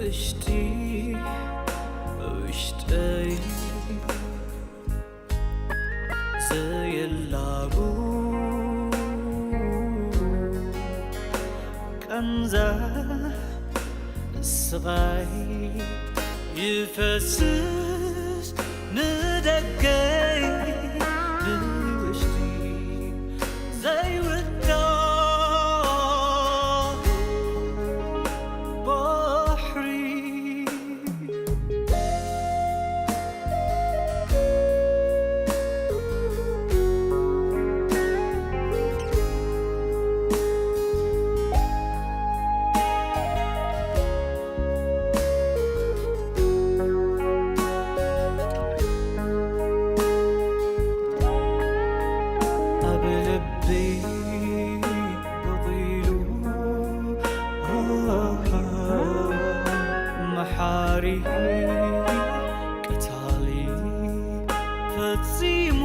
ውሽጢ ውሽጠይ ዘየላቡ ቃንዛ ስቓይ ይፈስስ ንደገይ ብውሽጢ ዘይውዳእ ባሕሪ። ኣብ ልበይ በቒሉ መሓሪ ቀታሊ ፈጺሙ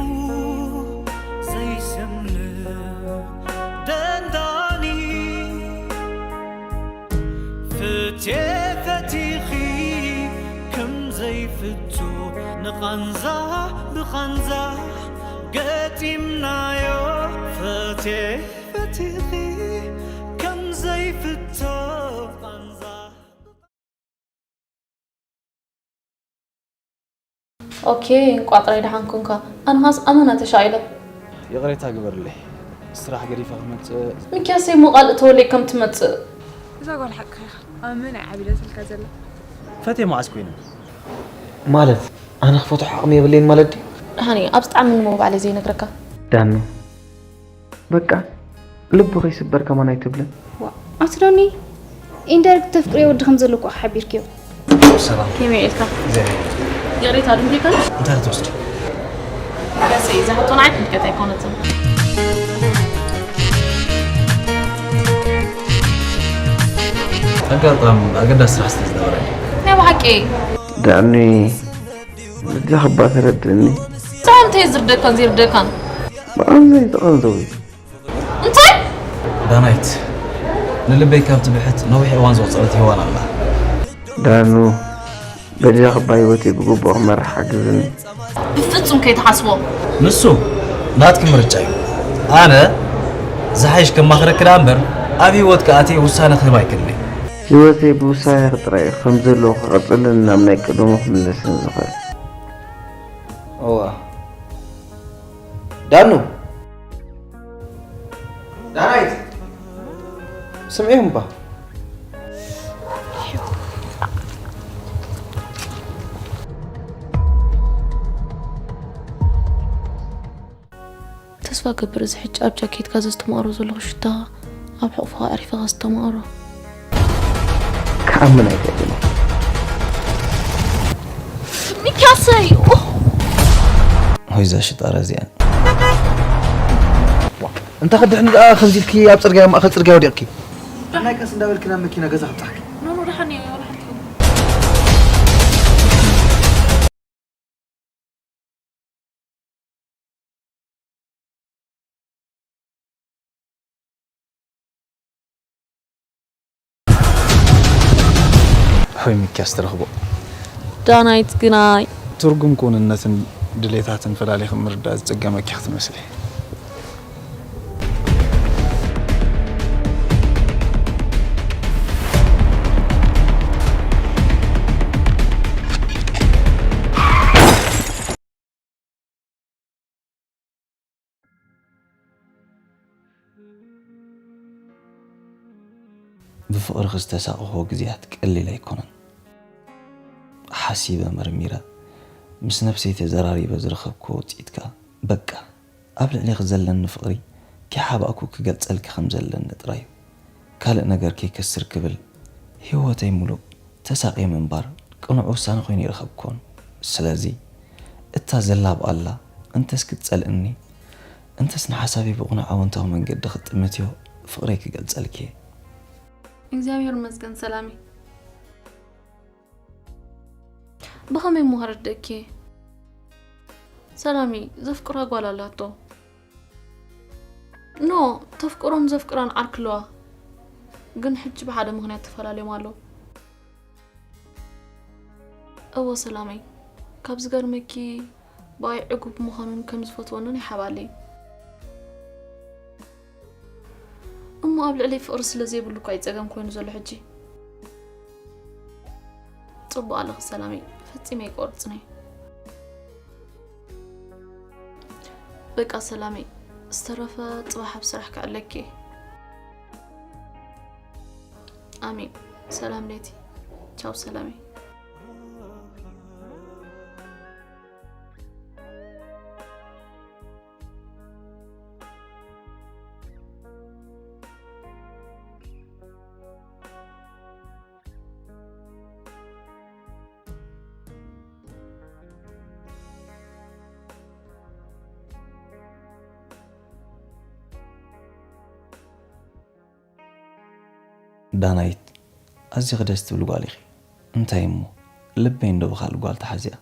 ዘይሰምዕ ደንዳኒ። ፍትየ ፈቲኺ ከም ዘይፍቶ ንቓንዛ ብቓንዛ ገጢምናዮ። ፍትየ ፈቲኺ ከም ዘይፍቶ ቓንዛ። ኦኬ፣ እንቋ ጥራይ ደሓን ኮንካ። ኣነ ኻስ ኣመና ተሻቒለ። ይቕሬታ ግበርለይ፣ ስራሕ ገዲፈ ክመጽእ። ሚክያሰይ፣ እሞ ቃል እተወለይ ከም ትመጽእ። እዛ ጓል ሓቅኻ ኢኻ። ኣብ መን እያ ዓቢዳ ትብልካ ዘላ? ፈትየ መዓስ ኮይነ? ማለት ኣነ ክፈትሖ ዓቕሚ የብለይን ማለት ድዩ? ደሓን እዩ፣ ኣብ ዝጠዓመኒ እሞ ባዕለይ ዘይነግረካ። ዳኑ በቃ ልቡ ከይስበር ከማን ኣይትብልን። ኣቲ ዶኒ፣ ኢንዳይሬክት ተፍቅርዮ ወዲ ከም ዘሎ እኮ ሓቢርክዮ። ሰላም ከመይ ኢልካ? ዘይ ይቕሬታ ድምሪካ እንታይ ክትወስዲ? ገሰይ እዛ ሕቶ ንዓይ ትምልከት ኣይኮነትን። ኣጋጣሚ ኣገዳሲ ስራሕ ስለ ዝነበረ ናይ ብሓቂ ዳኒ በጃኻ እባ ተረድእኒ። ሰላም እንታይ ዝርደካን ዘይርደካን? ብኣምዘይ ተቐንዘዊ እንታይ? ዳናይት ንልበይ ካብ ትብሕት ነዊሕ እዋን ዘቑፀረት ሄዋን ኣላ። ዳኑ በጃኻ እባ ህይወተይ ብግቡእ ክመርሕ ሓግዝኒ። ብፍጹም ከይትሓስቦ። ንሱ ናትኪ ምርጫ እዩ። ኣነ ዝሓይሽ ከማኽረኪ ደኣ እምበር ኣብ ህይወትኪ ኣትየ ውሳነ ክህብ ኣይክእልን እየ። ህይወተይ ብውሳኔኺ ጥራይ እዩ ከም ዘለዎ ክቕጽልን ናብ ናይ ቀደሙ ክምለስን ዝኽእል። እዋ ዳኑ ዳናይት ስምዒ እምባ ተስፋ ገብር እዚ ሕጂ ኣብ ጃኬትካ ዘስተማቕሮ ዘለኹ ሽታ ኣብ ሕቑፍኻ ኣዕሪፍኻ ዝተማቕሮ። ክኣምን ኣይክእልን እየ። ሚክያሰይ! ሆይዛ ሽጣራ እዚኣን እንተ ክድሕኒ ደኣ ከምዚ ኢልኪ ኣብ ጽርግያ ማእኸል ጽርግያ ወዲቕኪ ናይ ቀስ እንዳበልኪ ናብ መኪና ገዛ ክብጻሕኪ ኖኖ ደሓን እየ ወላ ሓንቲ ሆይ ሚኪያስ ትረኽቦ ዳናይት ግናይ ትርጉም ክውንነትን ድሌታትን ፈላሊኺ ምርዳእ ዝጸገመኪ ክትመስሊ። ብፍቕርኺ ዝተሳቐኽዎ ግዜያት ቀሊል ኣይኮነን። ሓሲበ መርሚረ ምስ ነብሰይ ተዘራሪበ ዝረኸብክዎ ውፅኢት ከኣ በቃ ኣብ ልዕሌኺ ዘለኒ ፍቕሪ ከይሓባእኩ ክገልፀልኪ ከም ዘለኒ ጥራይ እዩ። ካልእ ነገር ከይከስር ክብል ህይወተይ ሙሉእ ተሳቕየ ምንባር ቅኑዕ ውሳነ ኮይኑ ኣይረኸብኩዎን። ስለዚ እታ ዘላብኣላ እንተስ ክትጸልእኒ እንተስ ንሓሳበይ ብቕኑዕ ኣወንታዊ መንገዲ ክትጥምትዮ ፍቕረይ ክገልጸልኪ እየ። እግዚኣብሔር ይመስገን ሰላሚ። ብኸመይ እሞ ከረድእኪ? ሰላሚ ዘፍቅራ ጓል ኣላቶ። ኖ ተፍቅሮን ዘፍቅራን ዓርኪ ኣለዋ። ግን ሕጂ ብሓደ ምኽንያት ተፈላለዮም ኣለዉ። እወ ሰላመይ፣ ካብ ዝገርመኪ ብኣይ ዕጉብ ምዃኑን ከም ዝፈትወንን ይሓባለይ። እሞ ኣብ ልዕለይ ፍቕሪ ስለ ዘይብሉ እኳ እዩ ጸገም ኮይኑ ዘሎ ሕጂ። ጽቡቕ ኣለኺ ሰላመይ፣ ፈጺመ ኣይቆርጽን እየ። በቃ ሰላመይ፣ ዝተረፈ ጽባሕ ኣብ ስራሕ ክዕለኪ እየ። ኣሜን። ሰላም ለይቲ። ቻው ሰላመይ። ዳናይት፣ ኣዚኺ ደስ ትብሊ ጓል ኢኺ። እንታይ እሞ፣ ልበይ እንዶ ብኻልእ ጓል ተሓዚኣ።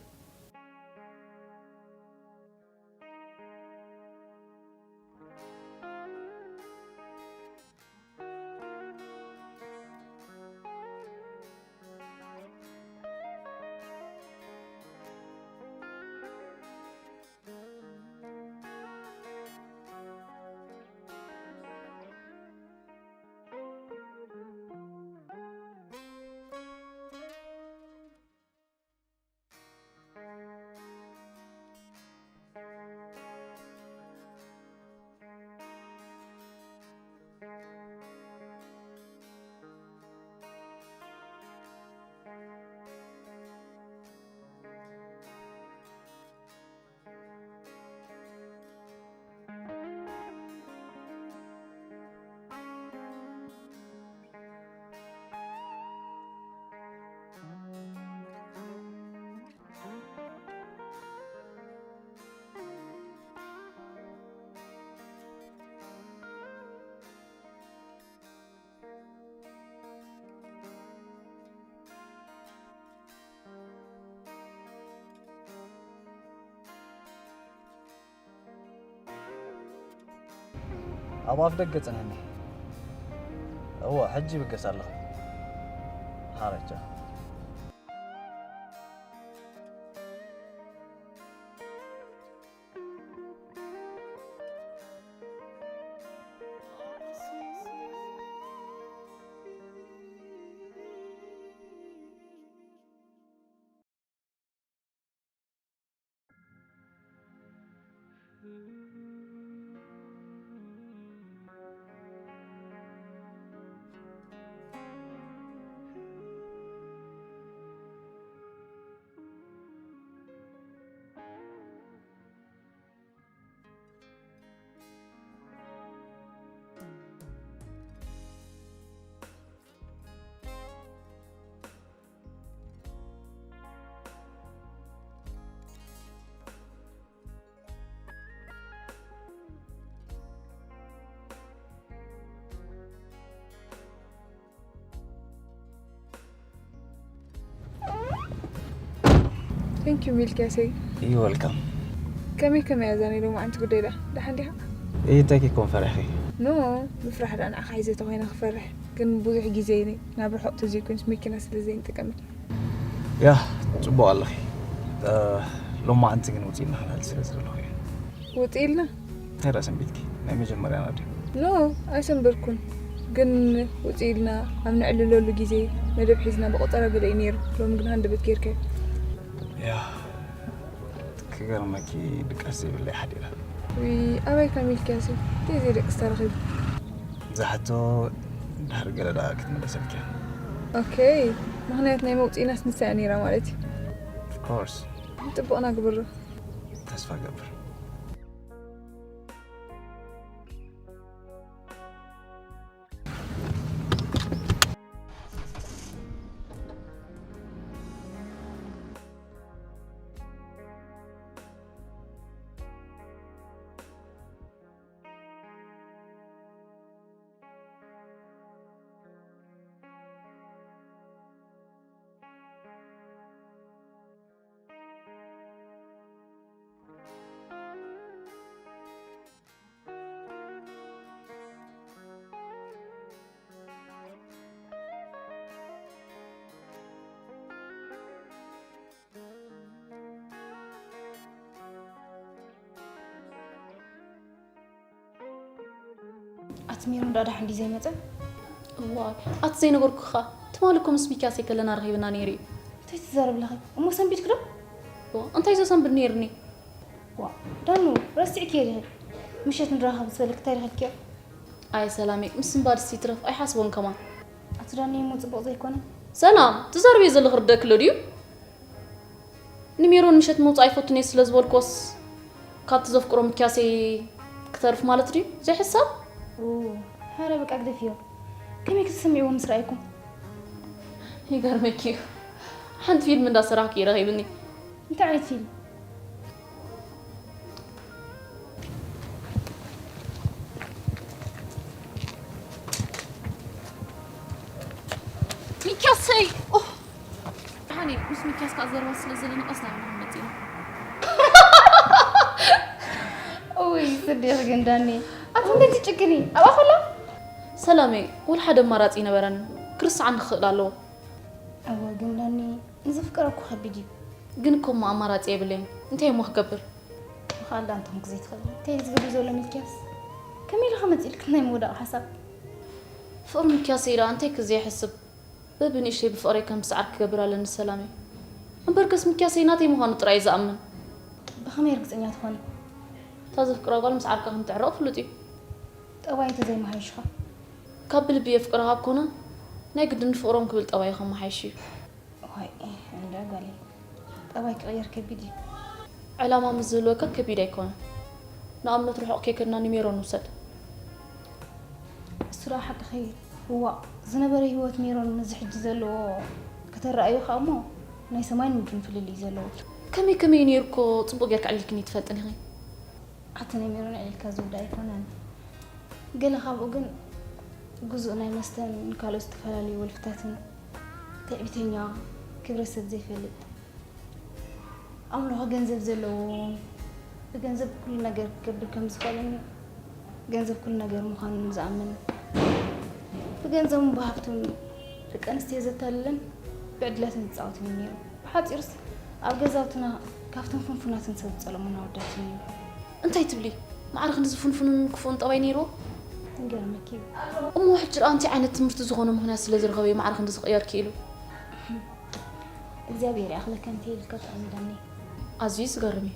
ኣብ ኣፍ ደገ ጽንሕኒ። እወ፣ ሕጂ ይብገስ ኣለኹ። ሓረቻ። Thank you ሚልክያሰይ። You welcome። ከመይ ከመይ እያ ዛኒ ሎማዓንቲ ጉዳይ ደኣ? ደሓን ዲኻ? እይ፣ እንታይ ከይኮን ፈሪሕኺ? ኖ፣ ምፍራሕ ደኣ ንዓኻ ሒዘ ተኾይነ ክፈርሕ፣ ግን ብዙሕ ግዜ እየ ናብ ርሑቕ ተዘይኮይኑስ መኪና ስለ ዘይንጥቀም። ያ፣ ጽቡቕ ኣለኺ። እ፣ ሎማዓንቲ ግን ውጽእ ኢልና ክንህል ስለ ዝደለኹ እየ። ውጽእ ኢልና? እንታይ ደኣ ሰንቢትኪ? ናይ መጀመርያና ድዩ? ኖ፣ ኣይሰንበድኩን። ግን ውጽእ ኢልና ኣብ ነዕልለሉ ግዜ መደብ ሒዝና ብቆጸራ ገለ እዩ ነይሩ። ሎሚ ግን ሃንደበት ጌርካዮ። ያ፣ ክገርመኪ ድቃስ ዘይብለይ ሓዲረ። ውይ፣ ኣበይ ከ ሚልክያስ? እንታይ ዘይደቅስ ተረኺቡ? እዛ ሕቶ ድሕሪ ገለ ደኣ ክትምለሰልኪ እያ። ኦኬ፣ ምኽንያት ናይ መውጽኢናስ ንሳ እያ ነይራ ማለት እዩ። Of course። ጽቡቕና ግብሮ። ተስፋ እገብር። ኣቲ ሜሮን ዳኣ ደሓን ድዩ ዘይመጸ? እዋይ፣ ኣቲ ዘይነገርኩኻ፣ ትማሊ እኮ ምስ ሚኪያሰይ ከለና ረኺብና ነይሩ እዩ። እንታይ ትዛረብ ኣለኺ? እሞ ሰንቢድኪ ዶ? እዋ፣ እንታይ ዘሰንብድ ነይሩኒ? ዋ፣ ዳኑ፣ ረሲዕክዮ ዲኺ? ምሸት ንራኸብ ዝበለኪ እንታይ ረኺብክዮ? ኣይ ሰላመይ፣ ምስንባድስ ይትረፍ ኣይሓስቦን ከማን። ኣቲ ዳኒ እሞ ጽቡቕ ዘይኮነ? ሰላም፣ ትዛረብዮ ዘለኺ ርደእኪ ኣሎ ድዩ? ንሜሮን ምሸት ምውጻእ ኣይፈቱን እየ ስለ ዝበልኩዎስ ካብቲ ዘፍቅሮ ምክያሰይ ክተርፍ ማለት ድዩ? ዘይሕሳብ? ኡ፣ ሓረ በቃ ግደፍዮ። ከመይ ክትስምዕዎ ምስ ረኣይኩም? ይገርመኪ እዩ። ሓንቲ ፊልም እንዳሰራሕኩ እዩ ረኺብኒ። እንታይ ዓይነት ፊልም? ሚኪያሰይ! ኦህ! ደሓን እየ። ምስ ሚኪያስ ከኣ ዘረባ ስለ ዘለና ቀስ እናበልና ክንመጽእ ኢና። እውይ፣ ጽድቕ ግን ዳኒ። ኣቲ እንዴት ትጭክኒ? ኣብኣ ከላ? ሰላመይ፣ ወላ ሓደ ኣማራጺ ኣይነበረን። ክርስዓኒ ክኽእል ኣለዎ። እወ፣ ግን ዳኒ፣ ንዘፍቅሮ እኮ ከቢድ እዩ። ግን እኮ እሞ ኣማራጺ የብለይን። እንታይ እሞ ክገብር? ብኻልእ ኣንታ ክኾንኪ ዘይትኽእሊ። እንታይ እዩ ዝገብር ዘሎ ሚልክያስ? ከመይ ኢሉ ከመጽእ ኢልኪ ናይ ምውዳቕ ሓሳብ? ፍቕሪ ሚልክያስ ኢላ እንታይ ክዘይሕስብ? በብንእሽተይ ብፍቕረይ ከም ዝሰዓር ክገብር ኣለኒ ሰላመይ። እምበርከስ ሚልክያሰይ ናተይ ምዃኑ ጥራይ እዩ ዝኣምን። ብኸመይ ርግጸኛ ትኾኒ? እታ ዘፍቅራ ጓል ምስ ዓርካ ከም ትዕረቕ ፍሉጥ እዩ። ጠባይ እንተዘይመሓየሽኻ? ካብ ብልቢ የፍቅረኻ ኣብ ኮነ፣ ናይ ግድን ፍቕሮም ክብል ጠባዩ ከመሓይሽ እዩ። ዋይ፣ እንዳ ጓለይ፣ ጠባይ ክቕየር ከቢድ እዩ። ዕላማ ምስ ዝህልወካ ከቢድ ኣይኮነን። ንኣብነት ርሑቕ ከይከድና ንሜሮን ንውሰድ። እሱ ደኣ ሓቅኺ። እዋእ፣ ዝነበረ ህይወት ሜሮን ምስዚ ሕጂ ዘለዎ ከተረኣዮ ከኣ እሞ ናይ ሰማይን ምድርን ፍልልይ ዘለዎ። ከመይ ከመይ ነይሩ እኮ ጽቡቕ ጌርካ ኣዕሊልክኒ ትፈልጥን ኢኺ። ኣቲ ናይ ሜሮን ኣዕሊልካ ዝውዳእ ኣይኮነን። ገለ ካብኡ ግን ግዙእ ናይ መስተን ካልኦት ዝተፈላለዩ ወልፍታትን፣ ትዕቢተኛ፣ ክብረ ሰብ ዘይፈልጥ፣ ኣምልኾ ገንዘብ ዘለዎ፣ ብገንዘብ ኩሉ ነገር ክገብር ከም ዝኽእልን ገንዘብ ኩሉ ነገር ምዃኑን ዝኣምን፣ ብገንዘቡን ብሃብቱን ደቂ ኣንስትዮ ዘታልልን ብዕድላትን ዝጻወትን እዩ ነይሩ። ብሓጺሩስ ኣብ ገዛውትና ካብቶም ፍንፉናትን ሰብ ዝጸለሙና ኣወዳት እዩ ነይሩ። እንታይ ትብሊ? ማዕረ ክንድዚ ፍንፉንን ክፉእን ጠባይ ነይርዎ? ይገርመኪ እዩ። እሞ ሕጂ ደኣ እንታይ ዓይነት ትምህርቲ ዝኾነ ምኽንያት ስለ ዝረኸበ እዩ ማዕረ ክንድዚ ክቕየር ክኢሉ? እግዚኣብሔር ይኣኽለካ እንተ ኢልካ ጥዑም ዳኒ። ኣዝዩ ዝገርም እዩ።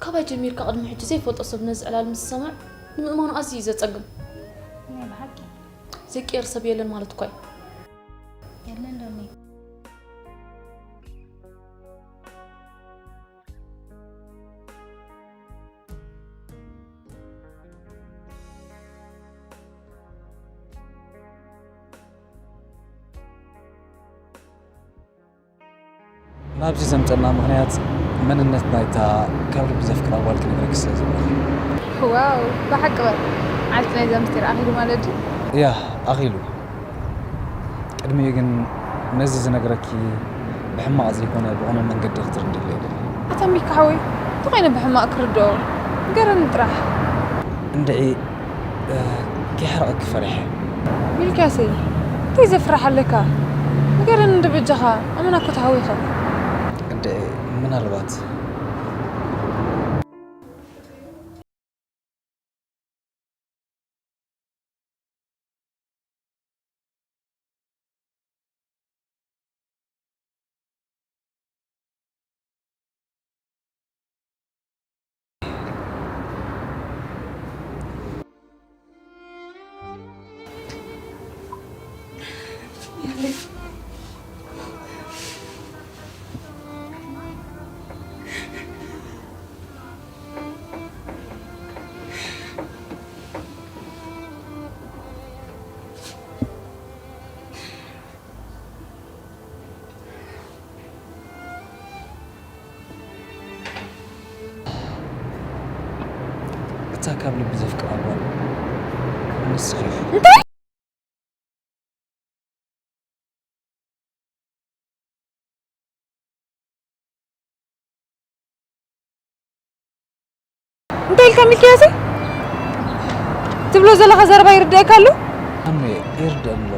ካባይ ጀሚርካ ቅድሚ ሕጂ ዘይፈልጦ ሰብ ነዚ ዕላል ምስ ዝሰምዕ ንምእማኑ ኣዝዩ እዩ ዘጸግም። ናይ ብሓቂ። ዘይቅየር ሰብ የለን ማለት እኳ እዩ። የለን ዳኒ። ናብዚ ዘምጸና ምኽንያት መንነት ናይታ ካብ ልቢ ዘፍቅራ ጓል ክነግረኪ ስለ ዝብለኺ። ዋው፣ ብሓቂ በል። ዓርኪ ናይዛ ምስጢር ኣኺሉ ማለት ድዩ? እያ፣ ኣኺሉ። ቅድሚኡ ግን ነዚ ዝነግረኪ ብሕማቕ ዘይኮነ ብቕኑዕ መንገዲ ክትርድእለይ እደሊ። ኣታ ሚካ ሓወይ፣ እንተኾይነ ብሕማቕ ክርድኦ ንገረኒ ጥራሕ። እንድዒ፣ እ፣ ከይሕርቐኪ ፈሪሐ። ሚልክያሰይ፣ እንታይ ዘፍርሕ ኣለካ? ንገረኒ እንዶ በጃኻ፣ ኣመና እኮ ተሃዊኸ። እንድዒ፣ ምናልባት እታ ካብ ልቢ ዘፍቅራ ጓል ንስኺ ኢኺ። እንታይ? እንታይ ኢልካ ሚልክያሰይ? ትብሎ ዘለኻ ዘረባ ይርድኣካ ኣሎ? ኣሜ ይርድእ ኣሎ።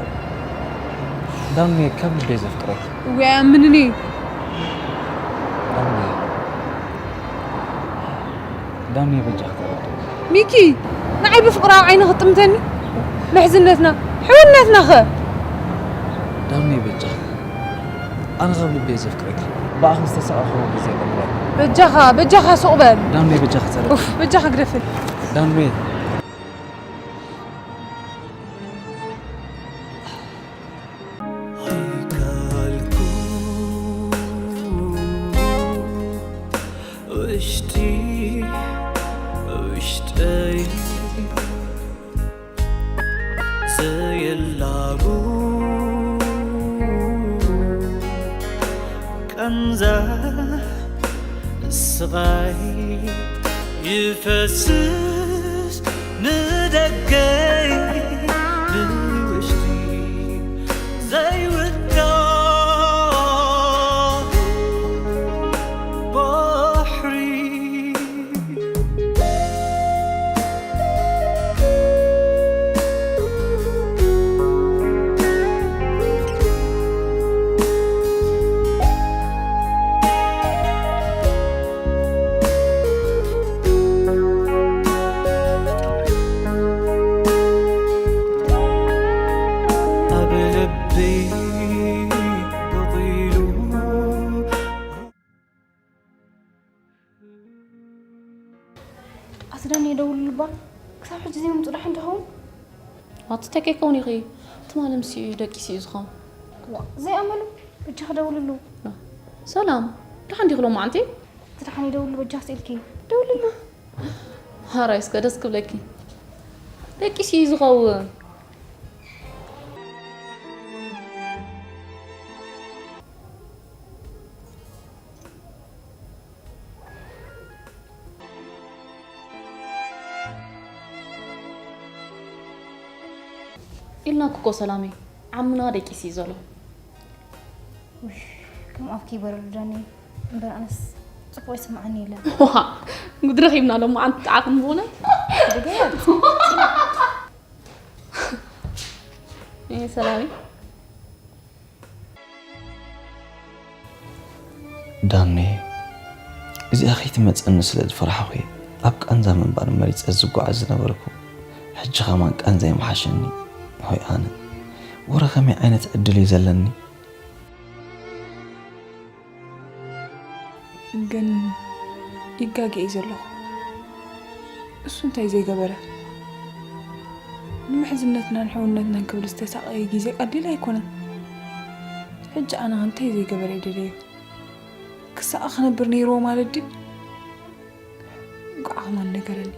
ዳሜ ካብ ልበይ ዘፍቅረኪ። ወይ ኣምንኒ። ዳሜ፣ ዳሜ በጃኺ ተረድእኒ። ሚኪ፣ ንዓይ ብፍቕራዊ ዓይኒ ክትጥምተኒ? ምሕዝነትና፣ ሕውነትና ኸ? ዳምኔ በጃኻ፣ ኣነ ካብ ልቢ እየ ዘፍቅረኪ። ብኣኺ ዝተሳቐኹ ግዜ የብለይ። በጃኻ፣ በጃኻ ሱቕ በል። ዳምኔ በጃኻ ተረፍ። ኡፍ፣ በጃኻ ግደፈኒ። ዳምኔ ውሽጢ ውሽጠይ ዘየላቡ ቃንዛ ስቓይ ይፈስስ ንደገይ ንውሽጢ ዘይውዳእ ባሕሪ። ኣስዳን የደውልልባ ክሳብ ሕጂ ዘይምምፁ ደሓን ትኸውን? ኣቲ ተከይከውን ኢኺ ትማሊ ምስ እዩ ደቂስ እዩ ዝኸውን። ዋ ዘይኣመሉ በጃ ክደውልሉ። ሰላም ደሓን ዲኺ ሎማዓንቲ? እቲ ደሓን የደውልሉ በጃ ስኢልኪ ደውልሉ። ሃራይ እስከ ደስ ክብለኪ ደቂስ እዩ ዝኸውን። ኢልና ክኮ ሰላመይ ዓምና ደቂሲ ዘሎ ከም ኣፍኪ ይበረሉ ዳኒ እምበር ኣነስ ፅቡቅ ይስምዓኒ የለን ጉድረክ ይብና ሎማዓንቲ ጣዕኽን ብእውነት ድገያት ሰላመይ ዳኔ፣ እዚኣ ከይትመጸኒ ስለ ዝፈራሕኹ እየ ኣብ ቃንዛ ምንባር መሪጸ ዝጓዓዝ ዝነበርኩ። ሕጂ ኸማን ቃንዛይ ምሓሸኒ። ሆይ ኣነ፣ ወረ ኸመይ ዓይነት ዕድል እዩ ዘለኒ? ግን ይጋገ እዩ ዘለኹ። እሱ እንታይ ዘይገበረ? ንምሕዝነትናን ሕውነትናን ክብል ዝተሳቐየ ግዜ ቀሊል ኣይኮነን። ሕጂ ኣነ እንታይ ዘይገበረ ይደለዮ? ክሳቐ ክነብር ነይርዎ ማለት ድዩ? እንቋዕ ኸማን ነገረኒ።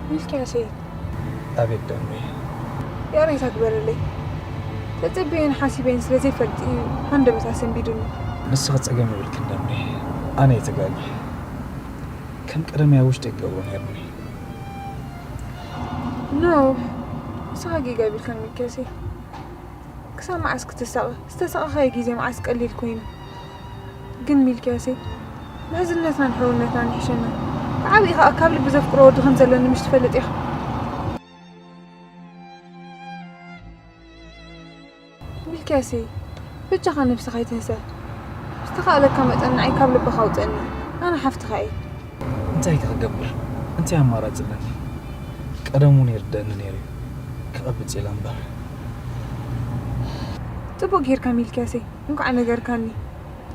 ሚልክያሰይ ኣቤት ደሜ ይቕሬታ ግበረለይ። ተጸብየን ሓሲበን ስለ ዘይፈልጥ እዩ ሃንደበት ኣሰንቢዱኒ። ንስኺ ጸገም የብልክን ደሜ፣ ኣነ እየ ተጋግየ። ከም ቀደመይ ኣብ ውሽጠይ ክገብሮ ነይሩኒ። ኖ፣ ንስኻ ጌጋ የብልካን ሚልክያሰይ። ክሳብ መዓስ ክትሳቐ? ዝተሳቐኻዮ ግዜ መዓስ ቀሊል ኮይኑ? ግን ሚልክያሰይ፣ ምሕዝነትናን ሕውነትናን ይሕሸና። ብዓቢኡ ኸኣ ካብ ልቢ ዘፍቅሮ ወዲ ከም ዘለኒ ምሽ ትፈልጥ ኢኻ። ሚልክያሰይ፣ በጃኻ ነብስኻ ኣይትህሰ። ብዝተኻእለካ መጠን ንዓይ ካብ ልብኻ ኣውጽኣኒ። ኣነ ሓፍትኻ እየ። እንታይ ከ ክገብር? እንታይ ኣማራጺ ኣለኒ? ቀደም እውን ይርደኣኒ ነይሩ እዩ። ክቐብጽ ኢለ እምበር። ጽቡቕ ጌርካ ሚልክያሰይ፣ እንኳዕ ነገርካኒ።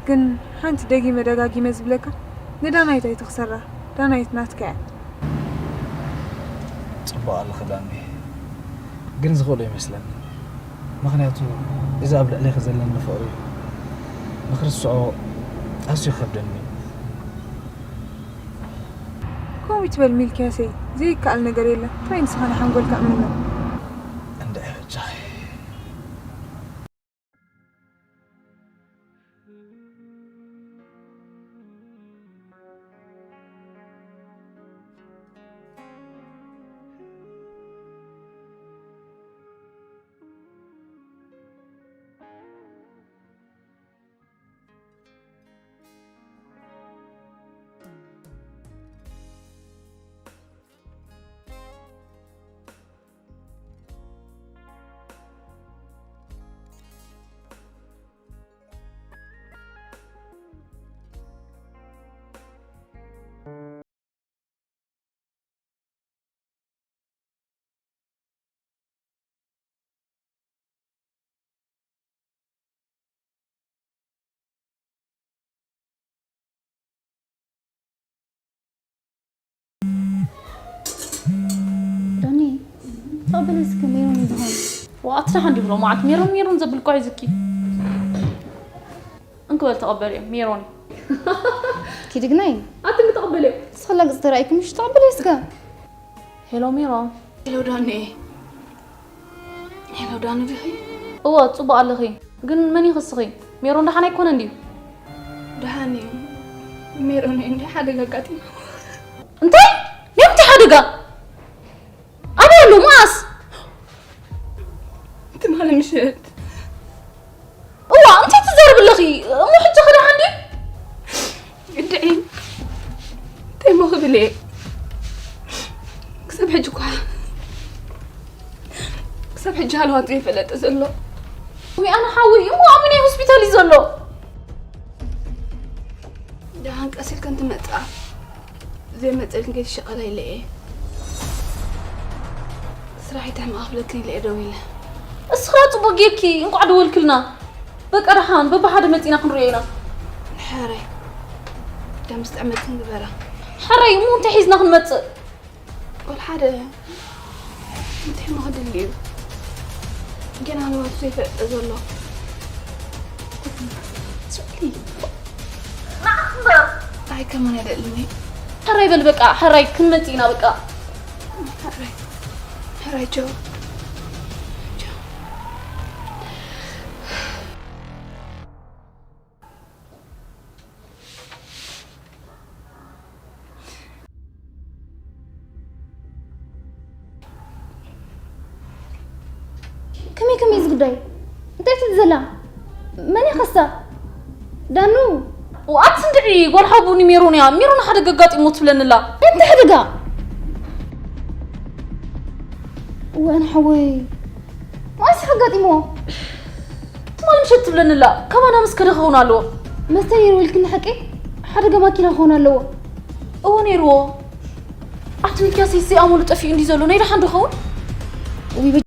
ግን ሓንቲ ደጊመ ደጋጊመ ዝብለካ፣ ንዳናይት ኣይትኽሰራ፣ ዳናይት ናትካ እያ። ጽቡቕ ኣለኺ ዳኒ፣ ግን ዝኽእሎ ይመስለኒ። ምኽንያቱ እዚ ኣብ ልዕሌኺ ዘለኒ ፍቕሪ ንኽርስዖ ኣዝዩ ይኸብደኒ እዩ። ከምኡ ይትበል ሚልክያሰይ፣ ዘይከኣል ነገር የለን። ጥራይ ንስኻ ንሓንጎልካ እመኖ። እንድዒ በጃኺ። ዳኒ፣ ተቐበሊ እስኪ ሜሮን ይበሃል። ዋእ፣ ኣቲ ደሓን ድዩ ብሎ መዓት ሜሮን ሜሮን ዘብል እኮ ሒዝኪ። እንክበል ተቐበልዮ፣ ሜሮን። ኪድግናይ። ኣቲ እንክተቐበልዮ። ስኽላ ገጽ ተራእይኩም ምሽ ተቐበልዮ እስከ። ሄሎ ሜሮን። ሄሎ ዳኒ። ሄሎ ዳኒ ዲኺ? እወ፣ ጽቡቕ ኣለኺ። ግን መን ይኽስኺ? ሜሮን ደሓን ኣይኮነን ድዩ? ደሓን እዩ። ሜሮን እዩ እንዲ ሓደጋ ኣጋጢማ። እንታይ? ናይ ምንታይ ሓደጋ? ኣበይ ኣሎ? መኣስ? ትማሊ ምሸት። እዋ፣ እንታይ ትዛረቢ ኣለኺ? እሞ ሕጂ ኸ ደሓን ድዩ? ግድዒ። እንታይ እሞ ክብል እየ? ክሳብ ሕጂ እኳ፣ ክሳብ ሕጂ ሃለዋቱ ዘይፈለጠ ዘሎ። ወይ ኣነ ሓወይ፣ እሞ ኣበየናይ ሆስፒታል እዩ ዘሎ? ደሓን ቀስ ኢልክን ትመጻ። ዘይመጸልክን ከይትሸቐላ ኢለ እየ። ስራሕ ይትሕመቓ ክብለክን ኢለ እየ ደው ኢለ። እስኻ ጽቡቕ ጌርኪ፣ እንቋዕ ደወልክልና። በቃ ደሓን፣ በብሓደ መጺና ክንሪኦ ኢና። ሕራይ። ደም ዝጥዕመክን ግበራ። ሕራይ፣ እሞ እንታይ ሒዝና ክንመጽእ? ወላ ሓደ እንታይ እሞ ክድሊ እዩ? ገና ንባቱ ዘይፈልጠ ዘሎ። ስእሊ። ንዓኽ እምበር። ኣይ፣ ከማን ኣይደልኒ። ሕራይ በል በቃ፣ ሕራይ ክንመጽእ ኢና በቃ። ሕራይ። ሕራይ ጆ። ጆ። ከመይ ከመይ እዚ ጉዳይ? እንታይ ትብል ዘላ? መን እያ ኸሳ? ዳኑ? ኣቲ እንድዒ፣ ጓል ሓቡ ንሜሮን እያ። ሜሮን ሓደጋ ኣጋጢሞ ትብለኒ ኣላ። እንታይ ሓደጋ? እዋን ሓወይ፣ መዓስ እዩ ኣጋጢሞ? ትማሊ ምሸት ትብለኒ ኣላ። ካባና ምስ ከደ ክኸውን ኣለዎ። መስተ ነይርዎ ኢልክኒ ሓቂ? ሓደጋ ማኪና ክኸውን ኣለዎ። እወ ነይርዎ። ኣቲ ሚክያስ ይሲ ኣመሉ ጠፊኡ እንዲ ዘሎ ናይ ደሓን ዶ ኸውን? ውይ፣ በ-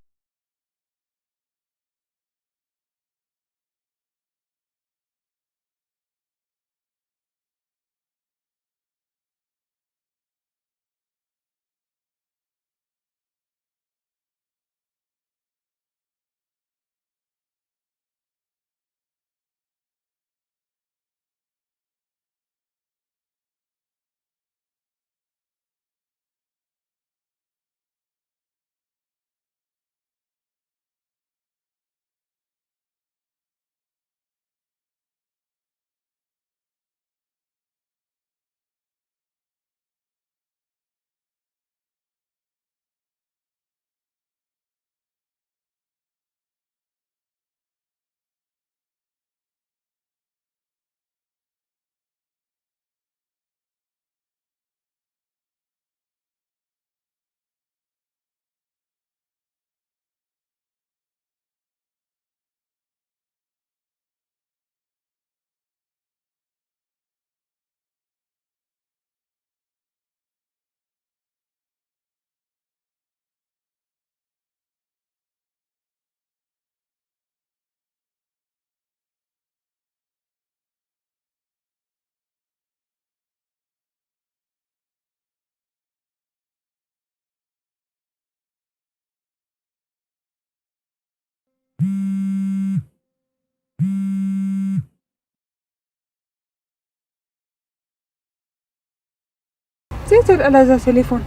ዘይተልዕላ እዛ ቴሌፎን።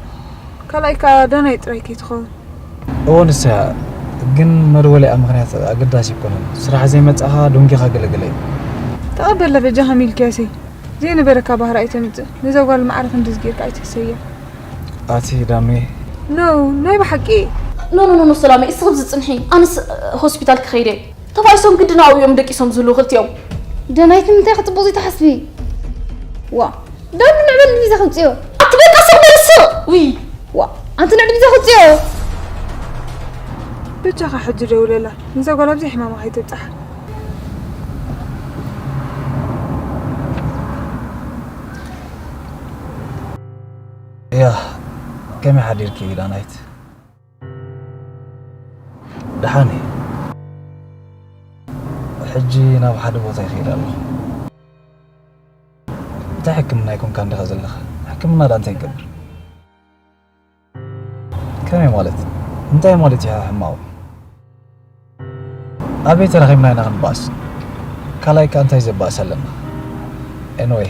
ካልኣይ ከኣ ዳናይ ጥራይ ከይትኸውን። እወ ንሳ እያ፣ ግን መደወሊኣ ምኽንያት ኣገዳሲ ኣይኮነን። ስራሕ ዘይመጻኻ ዶንጊኻ ገለገለ እዩ። ተቐበላ በጃኻ ሚልክያሰይ። ዘይነበረካ ባህሪ ኣይተምጽእ። ነዛ ጓል ማዕረ ክንድዚ ጌርካ ኣይትህሰያ። ኣቲ ዳኑየ። ኖ፣ ናይ ብሓቂ። ኖ፣ ኖ፣ ኖ፣ ኖ፣ ሰላመይ፣ እስኺ ኣብዚ ጽንሒ። ኣነስ ሆስፒታል ክኸይደ። ተባኢሶም ግድን ኣብኡ እዮም ደቂሶም ዝህልዉ ክልቲኦም። ዳናይት ንምንታይ ክጽቡቕ ዘይትሓስቢ? ዋ፣ ዳኑ ምዕበል ቪዛ ከውጽዮ። ኣቲ በቃ ስቕ በል ስቕ። ውይ። ዋ፣ ኣንቲ ንዕዲ ቪዛ ከውጽዮ። በጃኻ ሕጂ ደውለላ። ነዛ ጓል ኣብዚ ሕማማ ከይትብጻሕ። ያ፣ ከመይ ሓዲርኪ ዳናይት? ደሓን እየ። ሕጂ ናብ ሓደ ቦታ ይኸይድ ኣለኹ። እንታይ ሕክምና ይኮንካ እንዲኻ ዘለኻ? ሕክምና ዳ እንታይ ይገብር? ከመይ ማለት? እንታይ ማለት እዩ ሕማቑ? ኣበይ ተራኺብና ኢና ክንባእስ? ካልኣይ ከ እንታይ ዘባእስ ኣለና? ኤንወይ፣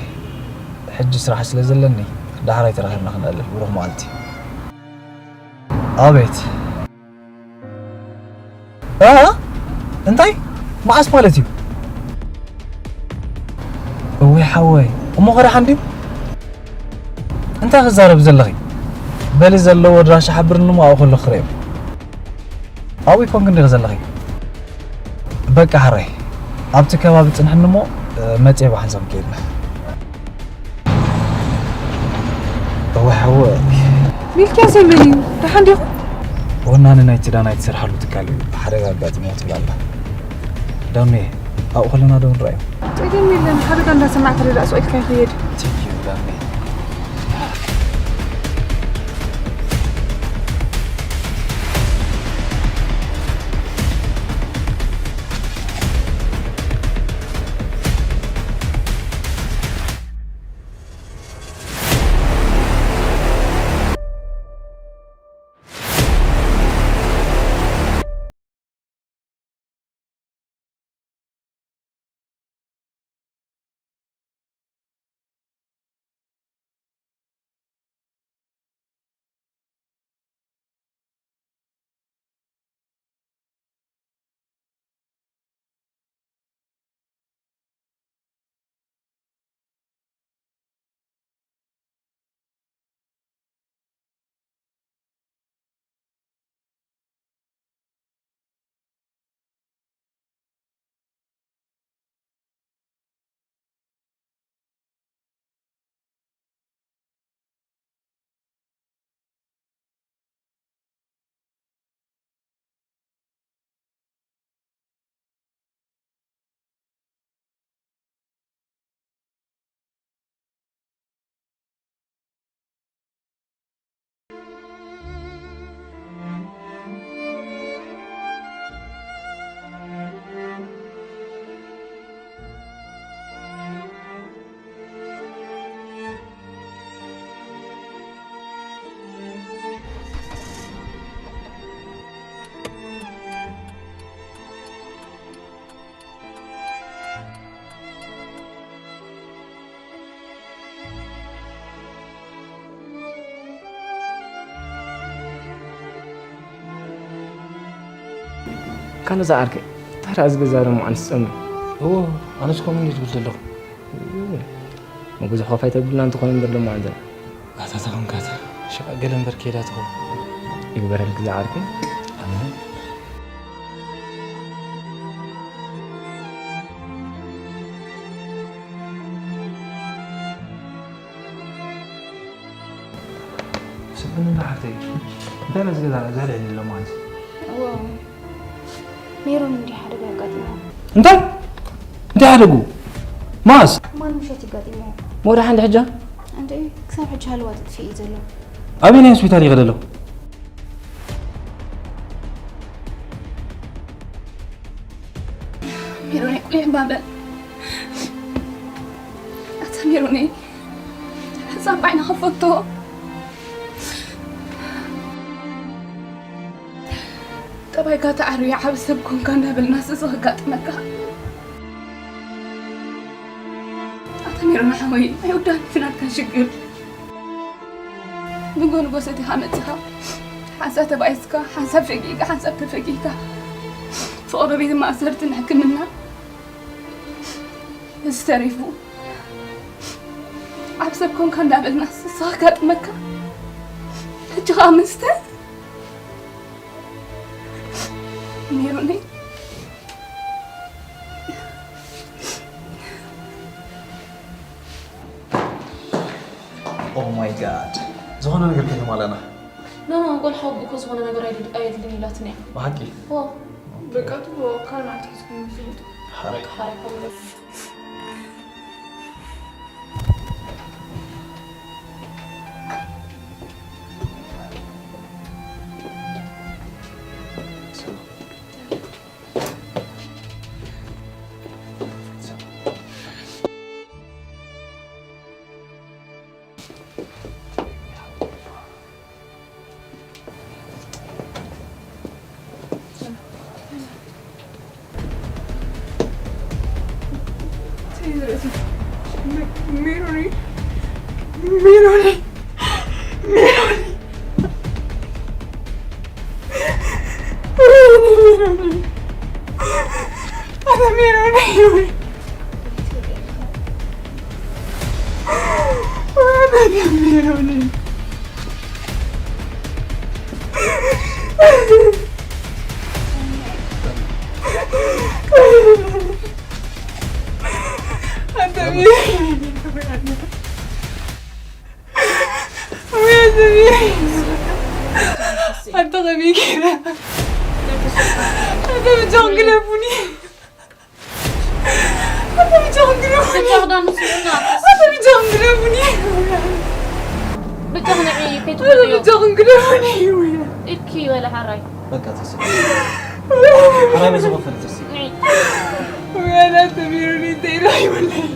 ሕጂ ስራሕ ስለ ዘለኒ ዳሕራይ ተራኺብና ክንዕልል። ብሩኽ መዓልቲ። ኣቤት። እ? እንታይ? መዓስ ማለት እዩ? እወይ ሓወይ፣ እሞ ኸ ደሓን ድዩ? እንታይ ክዛረብ ዘለኺ? በሊ ዘለዎ ኣድራሻ ሓብርኒ እሞ ኣብኡ ከለኹ ክርእዮ። ኣብኡ ይኮንክ እንዲኺ ዘለኺ? በቃ ሕራይ፣ ኣብቲ ከባቢ ጽንሕኒ እሞ፣ እ፣ መጽየ ብሓንሳብ ከይድና። እወ ሓወይ። ሚልክያሰይ መን እዩ? ደሓን ዲኹም? ወናኒ ናይቲ ዳና ትሰርሓሉ ትካል እዩ። ሓደጋ ኣጋጢምዎ ትብል ኣላ። ዳሜ፣ ኣብኡ ከለና ዶ ንረኣዮ? ጸገም የለን። ሓደጋ እንዳሰማዕ ተረዳእ ስቕ ኢልካ ይኽየድ። Thank you ዳሜ። ካን እዛ ዓርከይ፣ እንታይ ደኣ እዚ ገዛ ደሞ ኣንስ ጸምም? እዎ፣ ኣነስ ከምኡ እንድየ ዝብል ዘለኹ። እሞ ብዙሕ ኸፍ ኣይተብልና እንተኾነ እምበር ደሞ ኣንተ። ኣታ ተኾንካታ፣ ሽቓ ገለ እምበር ከይዳ ትኸውን። ይግበረልኪ እዛ ዓርከይ። ኣሜን። ስብእኒ እንዳ ሓፍተይ፣ እንታይ ነዚ ገዛ እዚ ኣልዒሉ ኣሎ ማለት? እዎ፣ ሜሮን እንዲህ ሓደጋ ኣጋጢምዎ። እንታይ? እንታይ ሓደጉ? መዓስ? ማን ምሸት ይጋጢምዎ። ወደ ሓንዲ ሕጃ? እንዴ፣ ክሳብ ሕጂ ሃለዋ ተጥፊእ እዩ ዘሎ። ኣበየናይ ሆስፒታል ይኸደ ኣሎ? ሜሮነይ፣ ቁሊሕ እምባ በል። ኣታ ሜሮነይ፣ ህፃን ባዕና ከፈቶ። ጠባይካ ተዓርዩ ዓቢ ሰብ ኮንካ እንዳበልና ስዚ ከጋጥመካ። ኣታ ሜሮን ሓወይ፣ ኣይውዳእን እቲ ናትካ ሽግር። ንጎ ንጎ ሰቲኻ መጺኻ፣ ሓንሳብ ተባኢስካ፣ ሓንሳብ ሸጊእካ፣ ሓንሳብ ተፈጊእካ፣ ፍቕሪ ቤት ማእሰርቲ ንሕክምና፣ እዚ ተሪፉ ዓብ ሰብ ኮንካ እንዳበልና ንስኻ ከጋጥመካ። ሕጂ ኸኣ መስተ ሜሮነይ። Oh my God። ዝኾነ ነገር ከይተማላና። ኖ፣ ኖ፣ ጓል ሓወቦ እኮ ዝኾነ ነገር ኣይድል-፣ ኣየድልን ኢላትኒ እያ። ብሓቂ? ዋ። በቃ፣ እቱ ካልእ መዓልቲ ሒዝኩም ይፍለጡ። ሓራይ። ሓራይ፣ ሓራይ። ኣንተ ኸመይ ገይረ ኣንተ ብጃኹም ግደፉኒ ኣንተ ብጃኹም ግደፉኒ ኣንተ ብጃኹም ግደፉኒ ብጃኹም ግደፉኒ ኢልኪ በለ ሓራይ በቃ ተስፋ ሓራይ በዚ ኸፈል ተስፋ ወያላ ተቢሩኒ እንታይ ኢሉ ኣይበለይ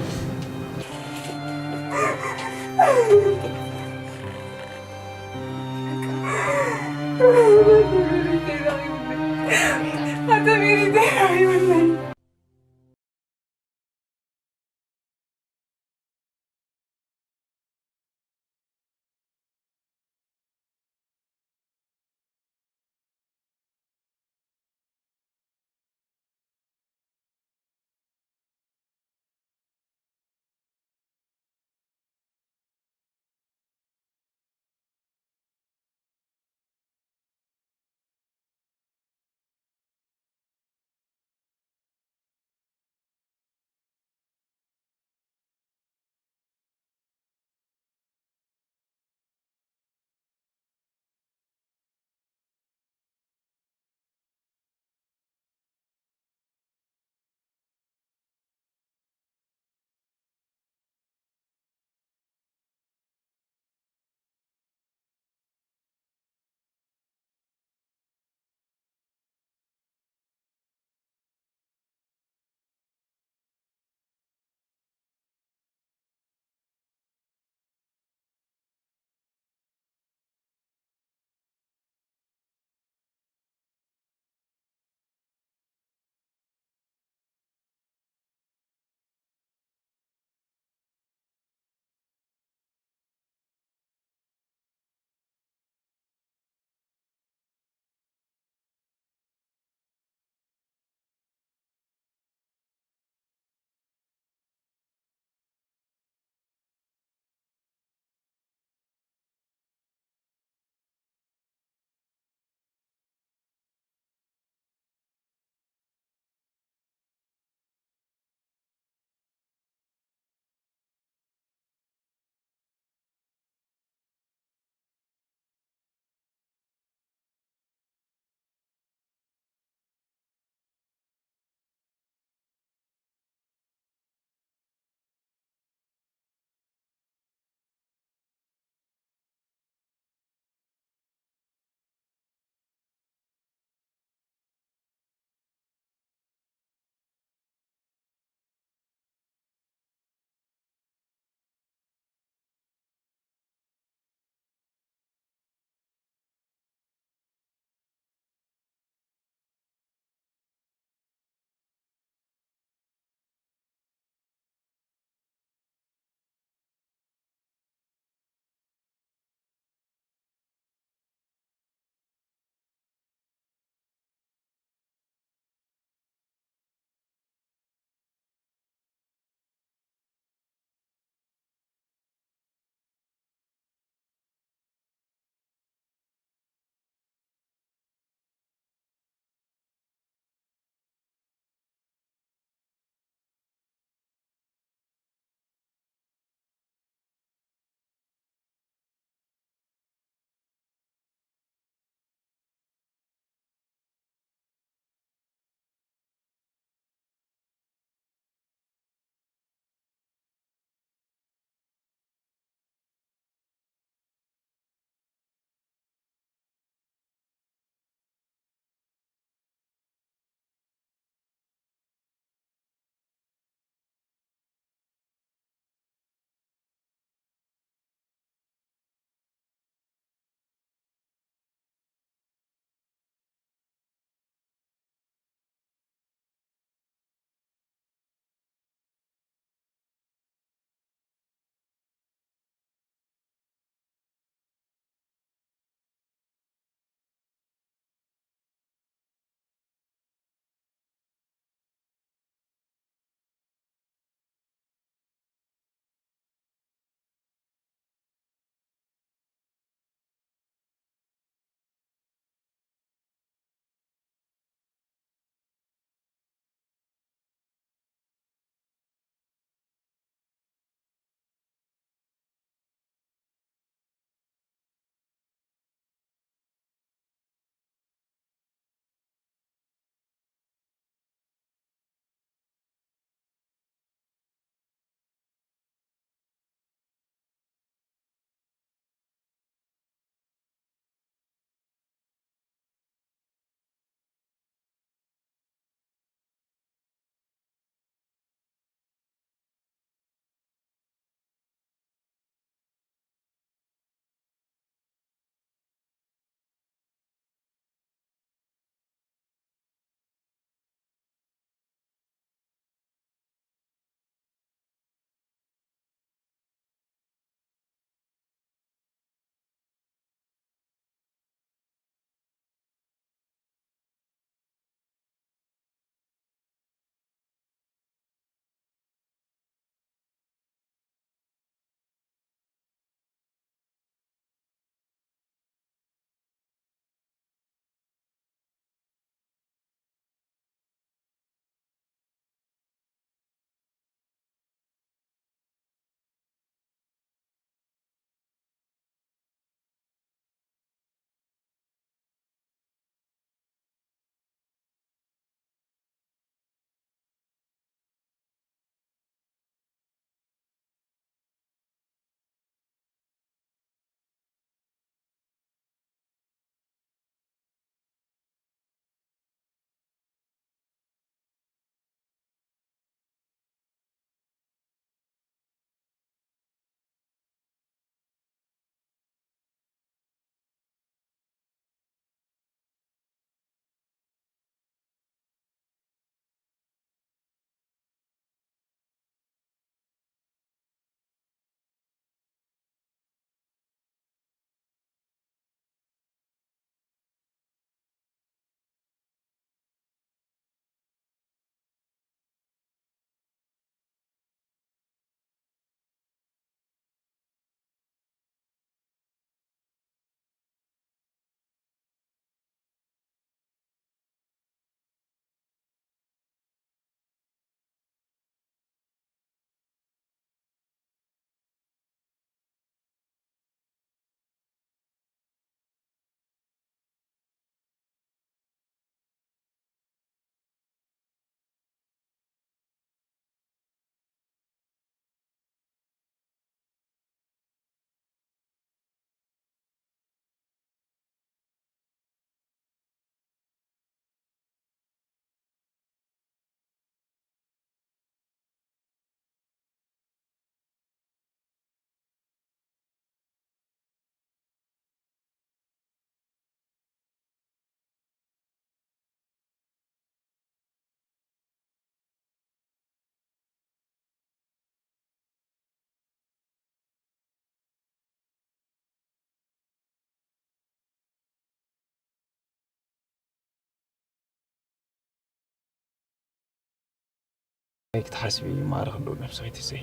ኣይ ክትሓስቢ ማዕረ ክንዶ ነብሲ ከይትሰይ።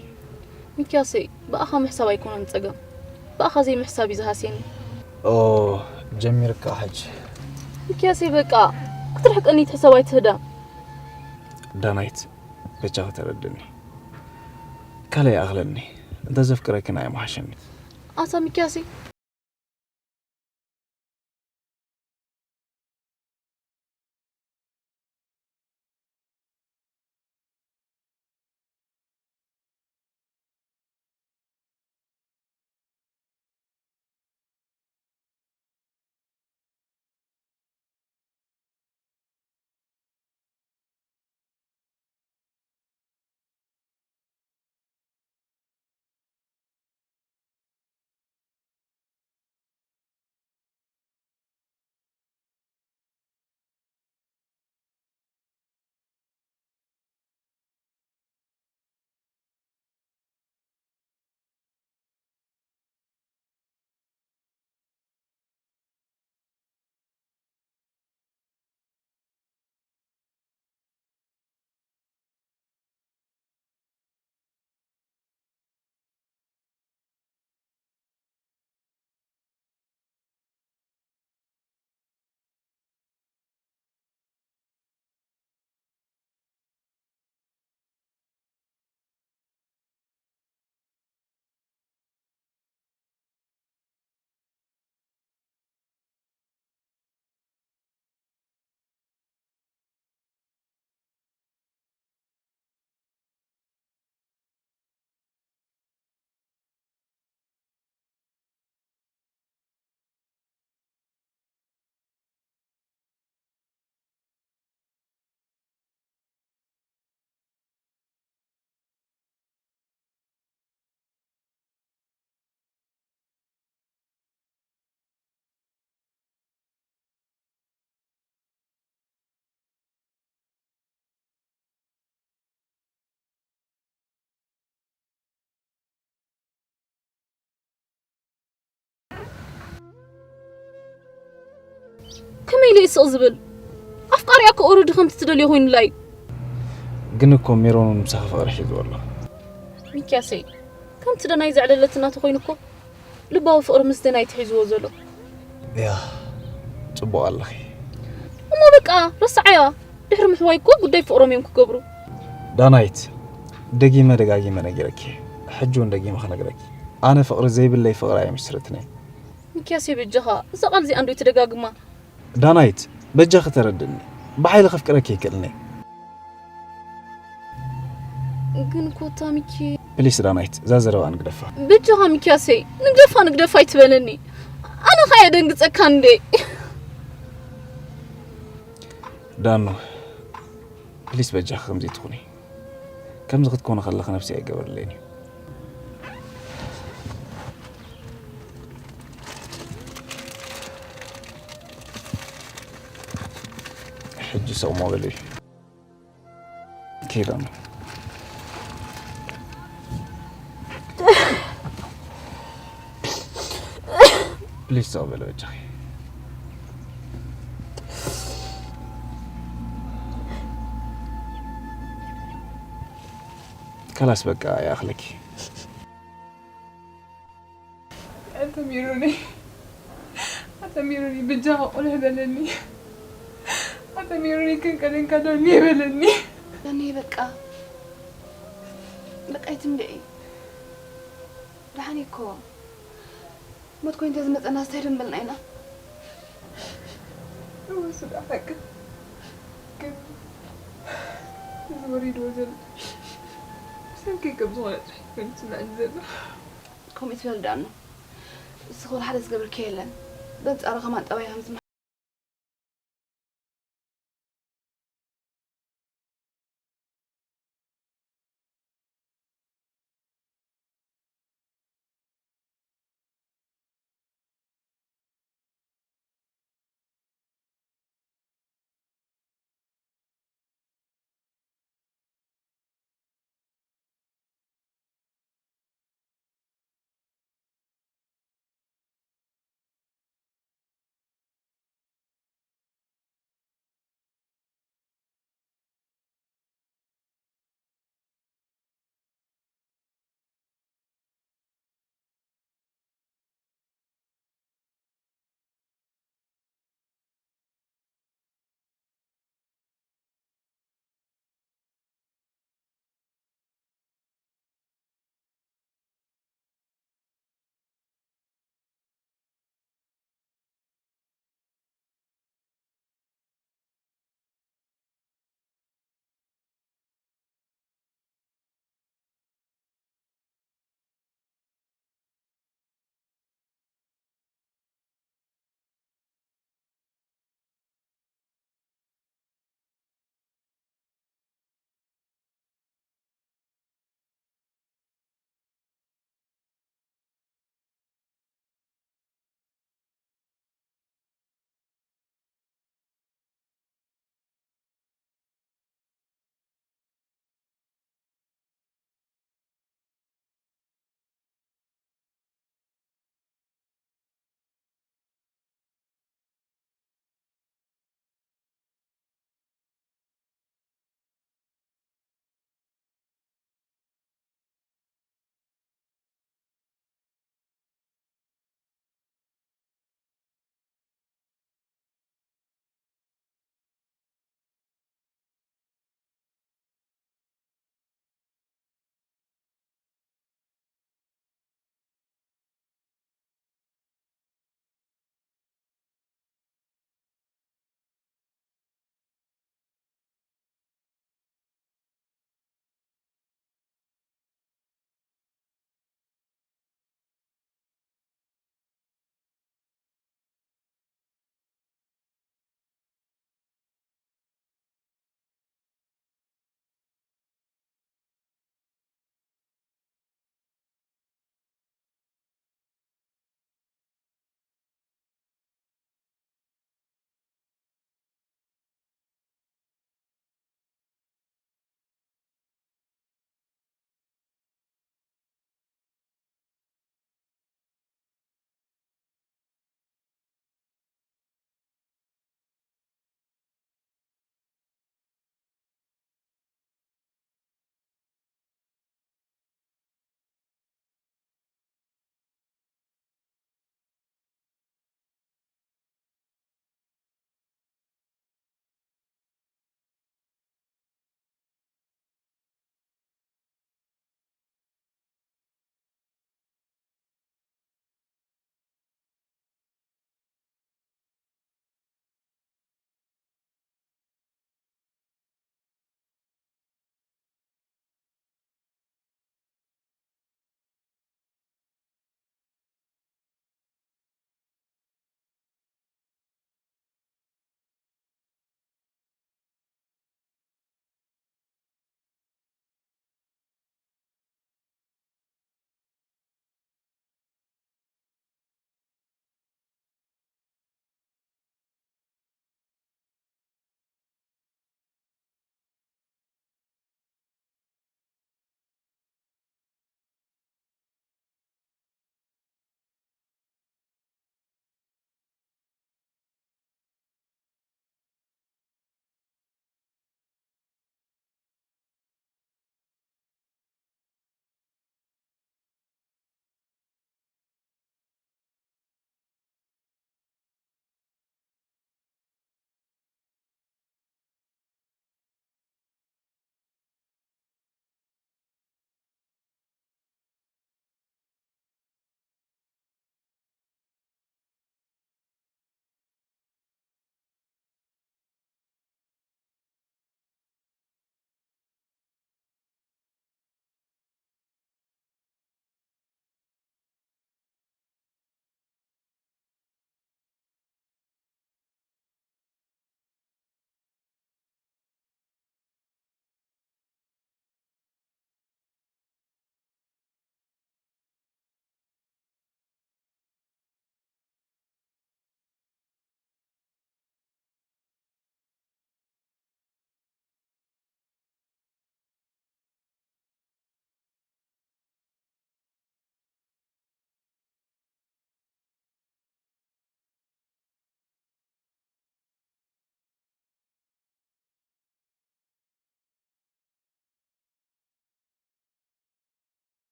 ሚኪያሰይ፣ ብኣኻ ምሕሳብ ኣይኮነን ጸገም፣ ብኣኻ ዘይምሕሳብ እዩ ዝሃስየኒ። ኦ፣ ጀሚርካ ሕጂ። ሚኪያሰይ፣ በቃ ክትርሕቀኒ ትሕሰብ ኣይትህዳ። ዳናይት፣ በጃ ከተረድኒ። ካልእ ይኣኽለኒ። እንተ ዘፍቅረክን ኣይምሓሸኒ። ኣታ ሚኪያሰይ፣ ከመይ ኢለ እዩ ስቕ ዝብል? ኣፍቃሪኣ እኮ ኦረዲ ከምቲ ትደልዮ ኮይኑላ እዩ። ግን እኮ ሜሮን እውን ምሳኺ ፍቕሪ ሒዝዎ ኣሎ። ሚኪያሰይ፣ ከምቲ ደናይ ዘዕለለትና ተኾይኑ እኮ ልባዊ ፍቕሪ ምስ ደናይ ትሒዝዎ ዘሎ። ያ፣ ጽቡቕ ኣለኺ። እሞ በቃ ረስዓያ። ድሕሪ ምሕዋይ እኮ ጉዳይ ፍቕሮም እዮም ክገብሩ። ዳናይት፣ ደጊመ ደጋጊመ ነጊረኪ። ሕጂ እውን ደጊመ ክነግረኪ። ኣነ ፍቕሪ ዘይብለይ ፍቕሪ ኣይምስርትን'የ። ሚኪያሰይ በጃኻ፣ እዛ ቃል እዚኣ እንዶ ትደጋግማ። ዳናይት፣ በጃኺ ተረድእኒ። ብሓይሊ ከፍቅረኪ ኣይክእልን እየ። ግን ኮታ ሚኪ። ፕሊስ ዳናይት፣ እዛ ዘረባ ንግደፋ። በጃኻ ሚኪያሰይ፣ ንግደፋ ንግደፋ ኣይትበለኒ። ኣነ ኸኣ የደንግጸካ እንዴ። ዳኑ፣ ፕሊስ በጃኺ ከምዚ ትኹኒ። ከምዚ ክትኮኒ ከለኺ ነብሲ ኣይገበርለይን እዩ። ሕጂ ሰው ሞበል እዩ። ኪዳኑ። ፕሊዝ ተቐበለ በጃኺ። ከላስ በቃ ይኣኽለኪ። ኣንተ ሜሮነይ፣ ኣንተ ሜሮነይ፣ ብጃኻ ቁልሕ በለኒ። ኣንተ ሜሮነይ፣ ክንቀደንካ ዶ እኒየ በለኒ። እኔ በቃ፣ በቃ ይትምልዒ። ደሓን እኮ ሞት ኮይኑ ተዝመፀና እንታይ ደንበልና ኢና? እወ፣ ስጋ ሓቂ። ግን እዚ ወሪድዎ ዘሎ ብሰንኪ ከም ዝኾነ ጥራሕ ኮይኑ ዝስምዐኒ ዘሎ። ከምኡ ትበል ዳኑ። ንስኺ ወላ ሓደ ዝገብርኪ የለን። በንጻሩ ከማን ጠባይ ከም ዝመ-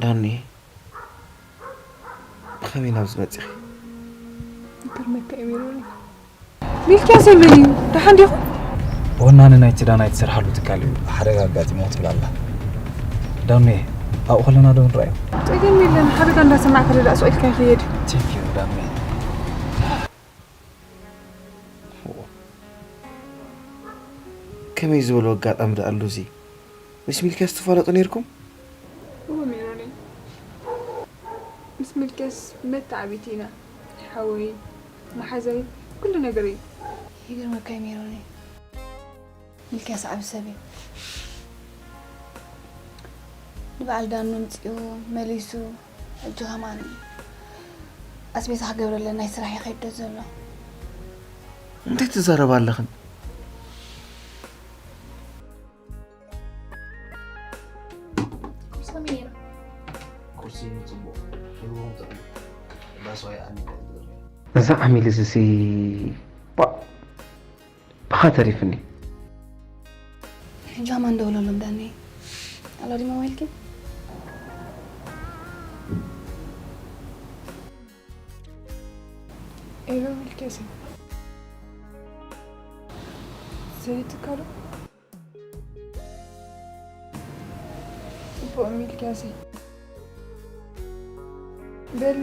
ዳኒ፣ ብኸመይ ናብዚ መጺኺ? ይገርመካ እዩ ሜሮኒ። ሚልክያስ መን እዩ? ደሓን ዲኹም? ወናኒ ናይቲ ዳና እትሰርሓሉ ትካል እዩ ሓደጋ ኣጋጢሞ ትብል ኣላ። ዳኒ፣ ኣብኡ ከለና ዶ ንረኣዮ? ጸገም የለን፣ ሓደጋ እንዳሰማዕካ ዶ ዳኣ ስቕ ኢልካ ይኸይድ። ቴንኪዩ ዳኒ። ከመይ ዝበሎ ኣጋጣሚ ደኣ ኣሎ እዚ? ምስ ሚልክያስ ትፋለጡ ነይርኩም? እወ ሜሮነይ፣ ምስ ሚልክያስ መተዓብይቲ ኢና። ሓወይ፣ መሓዛይ፣ ኩሉ ነገረይ እዩ። ይገርመካ እዩ ሜሮነይ፣ ሚልክያስ ዓቢ ሰብ እዩ። ንበዓል ዳኑ ኣምጺኡ መሊሱ፣ ሕጂ ከማን ኣስቤዛ ክገብረለን ናይ ስራሕ ይኸይድ ዘሎ። እንታይ ትዛረባ ኣለኽን? ቁርሲ ከመይ ነይራ? ቁርሲ ጽቡቕ። ምግቡ እውን ጥዑም። ባስዋይ ኣነ እየ ዝገርም። እዛ ዓሚል እዚ ሲ ባእ ብኻ ተሪፍኒ። ሕጂ ከማን ደውለሎም ዳኒ። ኣሎ ድዩ ሞባይልኪ? ኤሎ ሚልክያስ እዩ። ሰሊጥካ ዶ? ጽቡቕ ሚልክያሰይ። በል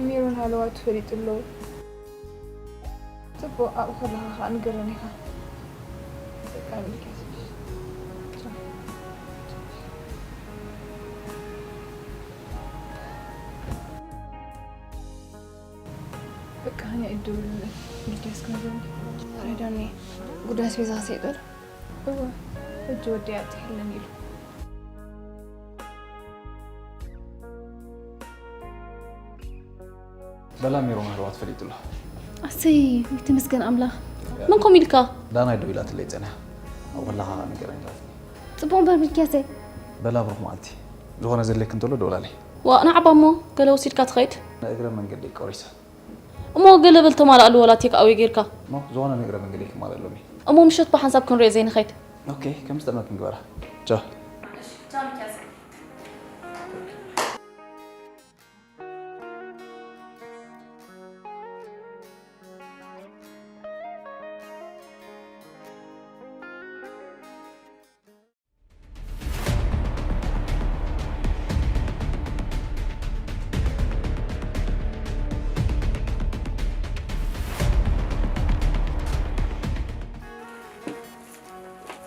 ሜሮን ሃለዋቱ ፈሊጡ ኣሎ። ጽቡቕ ኣብኡ ከለኻ ከኣ ንገረኒ ኢኻ። በቃ ሚልክያሰይ። ቻው። በቃ እኔ እደውልለት ሚልክያስ ክነግረኒ። ሬዶኒ ጉዳይ ኣስቤዛ ክሰይጦ ዶ? እወ፣ ሕጂ ወዲ ኣጥሒለን ኢሉ። በላ ሜሮን ኣህርዋ ትፈሊጡ ኣሎ። ኣሰይ ተመስገን ኣምላኽ። መን ኮም ኢልካ? ዳናይ ደው ኢላትለይ ጸኒሓ። ኣብ ወላኻ ንገረኝ ኢላትኒ። ጽቡቕ እምበር ሚልክያሰይ። በላ ብሩኽ መዓልቲ። ዝኾነ ዘድልየኪ እንተሎ ደውላለይ። ዋ ንዓባ እሞ ገለ ወሲድካ ትኸይድ። ንእግረ መንገደይ ቆሪሰ። እሞ ገለ በል ተማልኣሉ ወላ ቴክ ኣወይ ጌርካ። እሞ ዝኾነ ንእግረ መንገደይ ክማልኣሎም እየ። እሞ ምሸት ብሓንሳብ ክንሪኦ ዘይንኸይድ። ኦኬ ከም ዝጠመክን ግበራ። ቻው።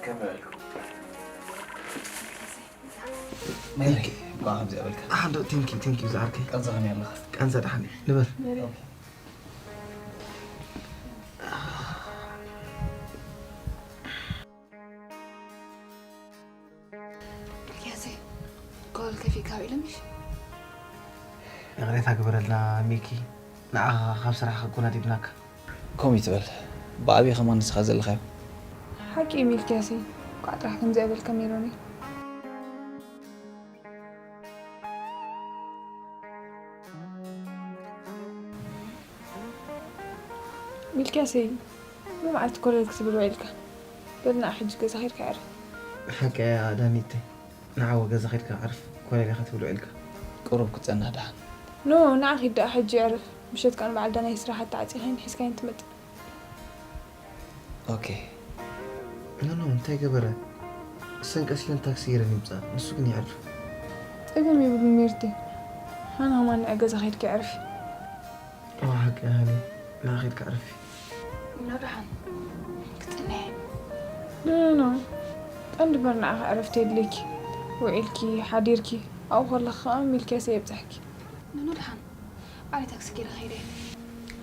ከመይ ውዒልኩም? ሜሪ፣ እንኳዕ ከምዚኣ በልካ። ኣሓንዶ፣ ቴንኪ፣ ቴንኪ ዝዓርከይ። ቃንዛ ከመይ ኣለኻ? ቃንዛ ደሓን እዩ። ንበር። ኦኬ። ሚልክያሰይ፣ ኮለል ከፊእካ ውዒለ ምሽ? ይቕሬታ ግበረልና ሚኪ፣ ንዓኻ ካብ ስራሕ ከጎናዲብናካ። ከምኡ ይትበል። ብዓብዪ ከማን ንስኻ ዘለኻዮ። ሓቂ እዩ ሚልክያሰይ፣ እንኳዕ ጥራሕ ከምዚኣ በልካ ሜሮነይ። ሚልክያሰይ፣ መዓልቲ ኮለል ክትብል ውዒልካ። በል ንዓ ሕጂ ገዛ ኸይድካ ዕረፍ። ሓቂ እያ ዳኒተይ፣ ንዓ ወ ገዛ ኸይድካ ዕረፍ፣ ኮለል ኢኻ ትብል ውዒልካ። ቁሩብ ክትጸንሕ ደሓን። ኖ፣ ንዓ ኺድ ደኣ ሕጂ ዕረፍ። ምሸት ከኣ ንበዓል ዳናይ ስራሕ ኣተዓጺኻዮን ሒዝካዮን ትመጽእ። ኦኬ። ኖ ኖ፣ እንታይ ገበረ? እሰን ቀስ ኢለን ታክሲ ገይረን ይምጻ፣ ንሱ ግን ይዕርፍ። ጸገም የብሉን ሜርቲ፣ ሃና ኸማን ንዒ ገዛ ኸይድኪ ዕረፊ። እወ ሓቂ ሃኒ፣ ንዓ ኸይድኪ ዕረፊ። ኖ ደሓን ክጽንሕ። ኖ ኖ ኖ፣ ቀንዲ እምበር ንዓኺ ዕረፍቲ የድልየኪ። ውዒልኪ ሓዲርኪ ኣብኡ ከለኺ ኸኣ ሚልክያስ የብጽሕኪ። ኖ ኖ ደሓን። ባዕለይ ታክሲ ገይረ ከይደ።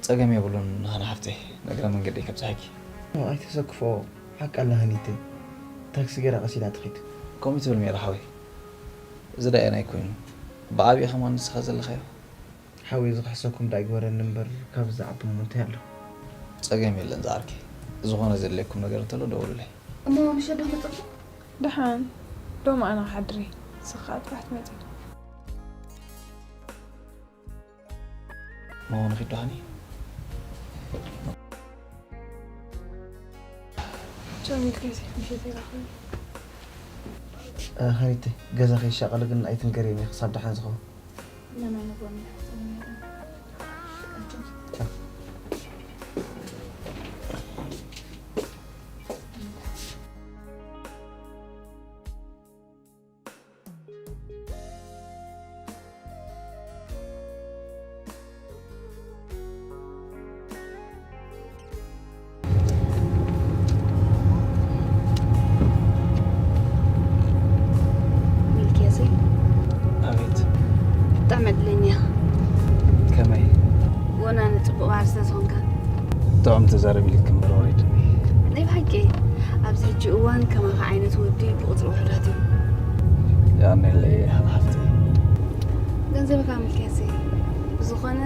ጸገም የብሉን ሃና ሓፍተይ፣ ንእግረ መንገደይ ከብጽሓኪ። ኣይተሰክፍኦ፣ ሓቃ ኣላ ሃኒተይ። ታክሲ ገይራ ቀስ ኢላ ትኺድ። ከምኡ ትብል ሜሪ ሓወይ፣ እዚ ደኣ ኣየናይ ኮይኑ? ብዓብዪ ከማን ንስኻ ዘለኻዮ። ሓወይ፣ እዚ ክሕሰኩም ደኣ ይግበረኒ እምበር ካብዚ ዝዓቢ እሞ እንታይ ኣሎ? ጸገም የለን ዝዓርከይ፣ ዝኾነ ዘድልየኩም ነገር እንተሎ ደውሉለይ። እሞ ምሸት ዶ መጸኹም? ደሓን ሎሚ ኣነ ክሓድር እየ፣ ንስኺ ከኣ ጽባሕ ትመጺ። ማማ ንኺድ ዶ ሃኒ? ቻው ሚልክያስ፣ ምሸት ይራኸብ። እ፣ ሃኒተይ፣ ገዛ ከይሻቐለ ግን ኣይትንገርየኒ፣ ክሳብ ደሓን ዝኸውን። ለማይ ንግሆ ሚልክያሰይ፣ ኣቤት። ብጣዕሚ ዕድለኛ ኢኻ። ከመይ? ወናኒ ጽቡቕ ባህሪ ስለ ዝኾንካ። ጥዑም ተዛረቢ ኢልኪ እምበር ወሪድኒ። ናይ ብሓቂ ኣብዚ ሕጂ እዋን ከማኻ ዓይነት ወዲ ብቑጽሪ ውሑዳት እዮም። የቐንየለይ ሓፍተይ። ገንዘብካ ምልክያሰይ። ብዝኾነ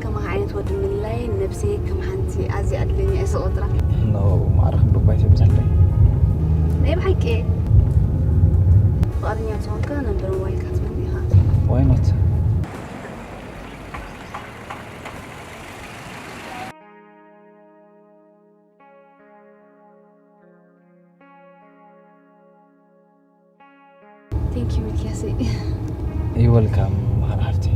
ከማኻ ዓይነት ወዲ ምልላይ ነብሰይ ከም ሓንቲ ኣዝያ ዕድለኛ እየ ዝቖጽራ። ኖ፣ ማዕረ ክብሪ እኳ ኣይተብዝሕለይ። ናይ ብሓቂ ፍቓደኛ ተኾንካ ነምበር ሞባይልካ ትህበኒ ኢኻ። Why not? Thank you ሚልክያሰይ። You welcome መሃር ሓፍቲ።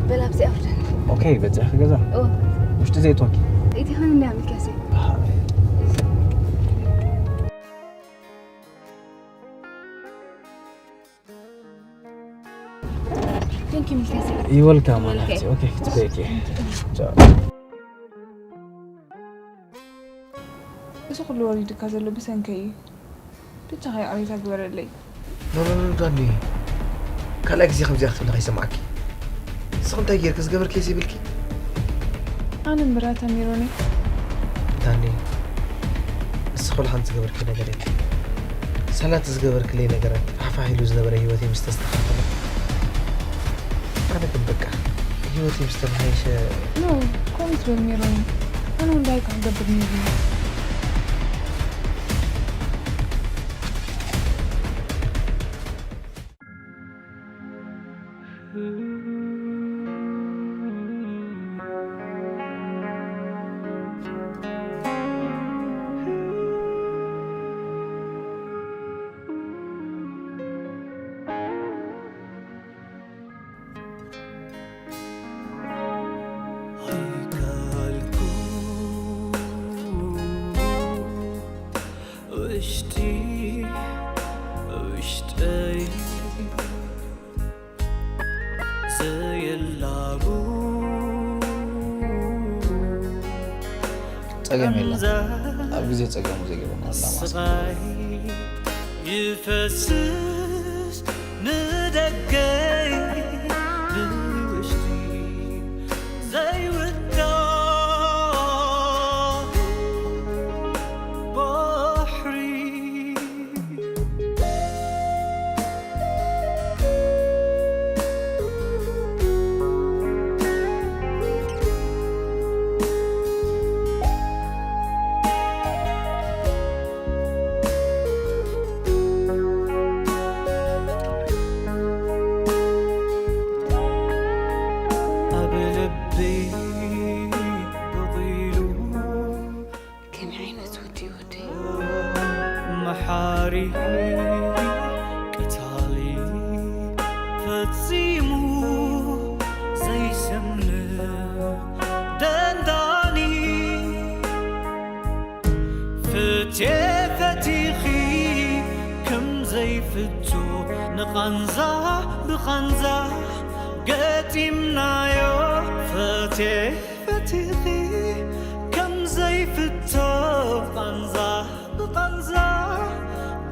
በል ኣብዚ ኣውርደኒ። ኦኬ፣ በጺሕኪ ገዛ? ኦ። ውሽጢ ዘይእትወኪ? ኢቲኻን እንዳ ሚልክያሰይ። Thank you ሚልክያሰይ። You welcome መሃር ሓፍቲ። ኦኬ፣ ክጽበየኪ። ቻው። እዚ ኩሉ ወሪድካ ዘሎ ብሰንከይ እዩ። ብቻኻ ይቕሬታ ግበረለይ። ኖ፣ ኖ፣ ኖ፣ ዳኒ። ካልኣይ ግዜ ከምዚኣ ክትብሊ ከይሰማዓኪ። ንስኺ እንታይ ጌርኪ ዝገበርክዮ ዘይብልኪ? ኣነ እምበር ኣታ ሜሮነይ። ዳኒ፣ ንስኺ ወላ ሓንቲ ዝገበርክዮ ነገር የለን። ሰላቲ ዝገበርክለይ ነገራት ፋሕፋሕ ኢሉ ዝነበረ ህይወተይ ምስ ተስተኻኸለ፣ ኣነ ግን በቃ ህይወተይ ምስ ተመሓየሸ። ኖ፣ ከምኡ ትበል ሜሮነይ። ኣነ እውን እንታይ ክገብር ነይሩኒ? ውሽጢ ውሽጠይ ዘየላቡ ጸገም የለን። ኣብ ግዜ ጸገሙ ዘይገበና ኣላ ማለት እዩ። ስቓይ ይፈስስ ንደገይ ብውሽጢ ዘይውዳእ ባሕሪ። ኣብ ልበይ በቒሉ ከመይ ዓይነት ወዲ እዩ ወደይ? መሓሪ ቀታሊ ፈጺሙ ዘይሰምዕ ደንዳኒ። ፍትየ ፈቲኺ ከም ዘይፍቶ ንቓንዛ ብቓንዛ ገጢምናዮ። ፍትየ ፈቲኺ ከም ዘይፍቶ ቓንዛ ብቓንዛ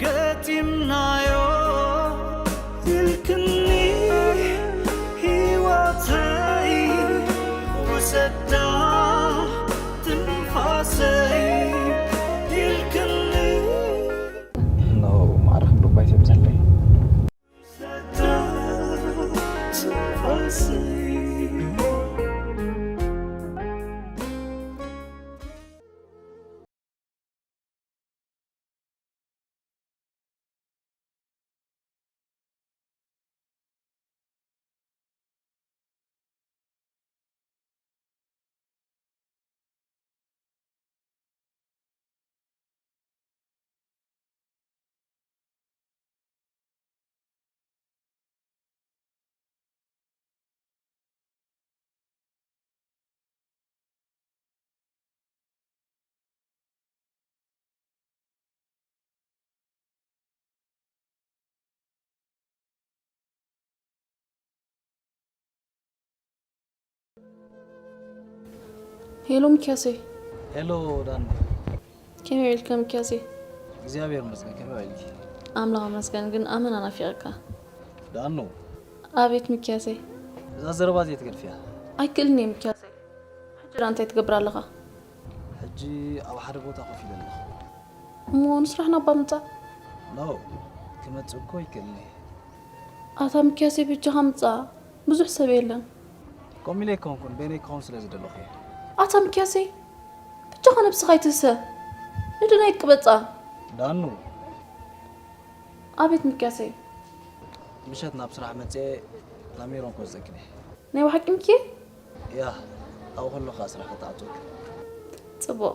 ገጢምናዮ። ኢልክኒ ህይወተይ ውሰዳ ትንፋሰይ ኢልክኒ። ኖ፣ ማዕረፍ ብባይ ተብዘለይ። ሄሎ ሚኪያሰይ። ሄሎ ዳኑ። ከመይ ውዒልካ ሚኪያሰይ? እግዚኣብሔር ይመስገን። ከመይ ውዒልኪ? ኣምላኽ ይመስገን። ግን ኣመና ናፊቐካ። ዳኑ። ኣቤት ሚኪያሰይ። እዛ ዘረባ እዚኣ ትገድፍያ? ኣይክእልን እየ ሚኪያሰይ። ሕጂ ደኣ እንታይ ትገብር ኣለኻ? ሕጂ ኣብ ሓደ ቦታ ኮፍ ኢለ ኣለኹ። እሞ ንስራሕ ናባ ምጻእ? ኖ፣ ክመጽእ እኮ ይክእልን እየ። ኣታ ሚኪያሰይ በጃኻ ምጻእ። ብዙሕ ሰብ የለን። ከምኡ ኢለ ኣይኮንኩን፣ በይነይ ክኸውን ስለ ዝደለኹ እየ። ኣታ ሚኪያሰይ በጃኻ ነብስኻ ኣይትህሰ። ንደናይት ቅበጻ። ዳኑ። ኣቤት ሚኪያሰይ። ምሸት ናብ ስራሕ መጽየ ናብ ሜሮን ክወስደኪ እየ። ናይ ብሓቂ ሚኪየ? ያ፣ ኣብኡ ከለኹ ከኣ ስራሕ ከተዓጽወኪ። ጽቡቕ።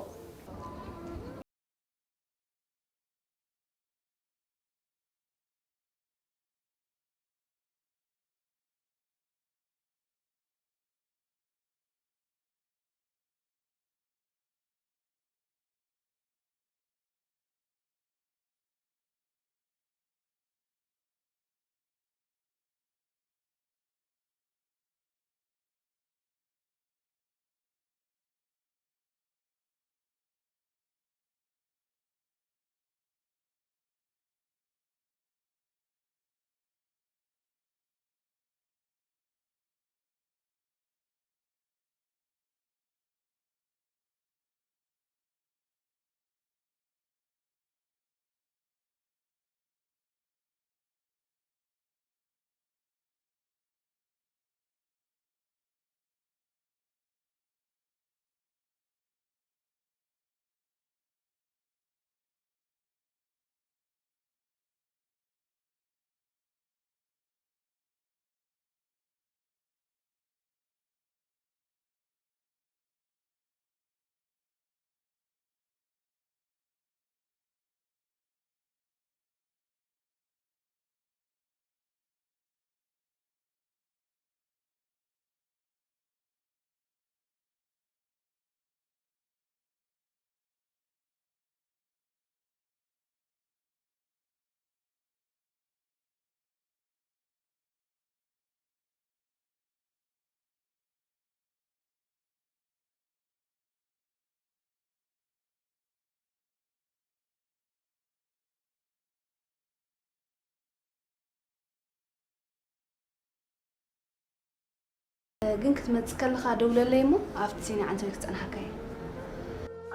ግን ክትመጽእ ከለኻ ደውለለይ እሞ ኣብቲ ናይ ዓንተቤት ክጸንሓካ እየ።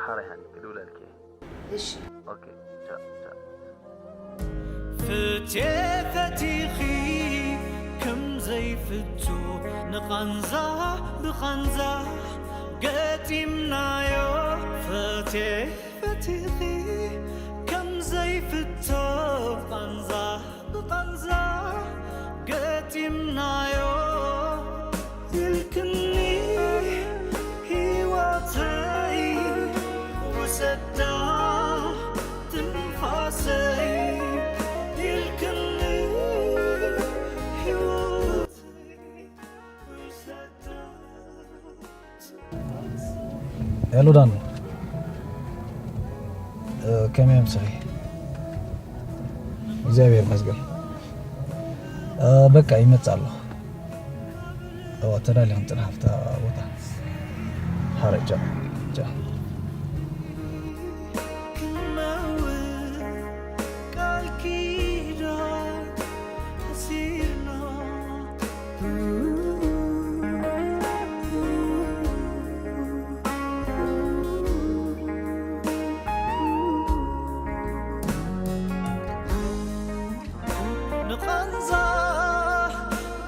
ሓራይ ሃኒ ክድውለልኪ እየ። እሺ። ኦኬ ቻው ቻው። ፍትየ ፈቲኺ ከም ዘይፍቶ ንቓንዛ ብቓንዛ ገጢምናዮ። ፍትየ ፈቲኺ ከም ዘይፍቶ ቓንዛ ብቓንዛ ገጢምናዮ። ኢልክኒ ሂወተይ ውሰዳ ትንፋሰይ ኢልክኒ ሂወተይ ውሰዳ። ሄሎ ዳኑ፣ ከመይ ኣምሲኺ? እግዚኣብሔር ይመስገን። በቃ ይመጽእ ኣለኹ። እዋ ተዳሊ ክንጽናሕ ኣብታ ቦታ። ሓረ ቻው ቻው። ንቓንዛ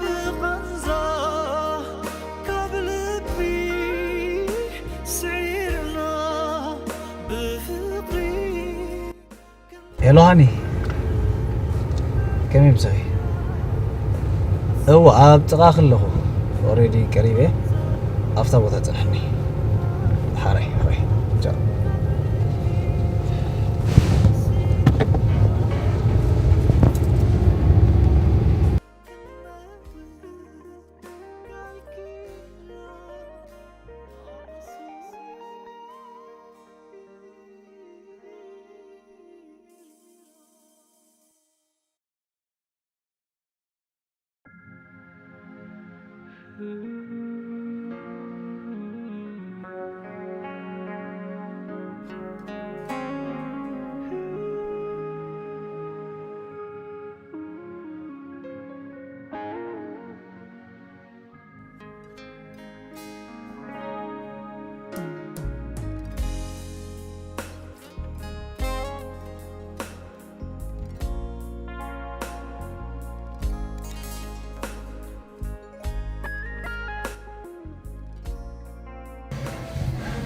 ብቓንዛ ካብ ልቢ ስዒርና ብፍቕሪ። ሄሎ ሃኒ፣ ከመይ ምሳኺ? እወ ኣብ ጥቓኺ ኣለኹ። ኦሬዲ ቀሪበ። ኣብታ ቦታ ጽንሕኒ። ሓራይ ሓራይ። ቻው።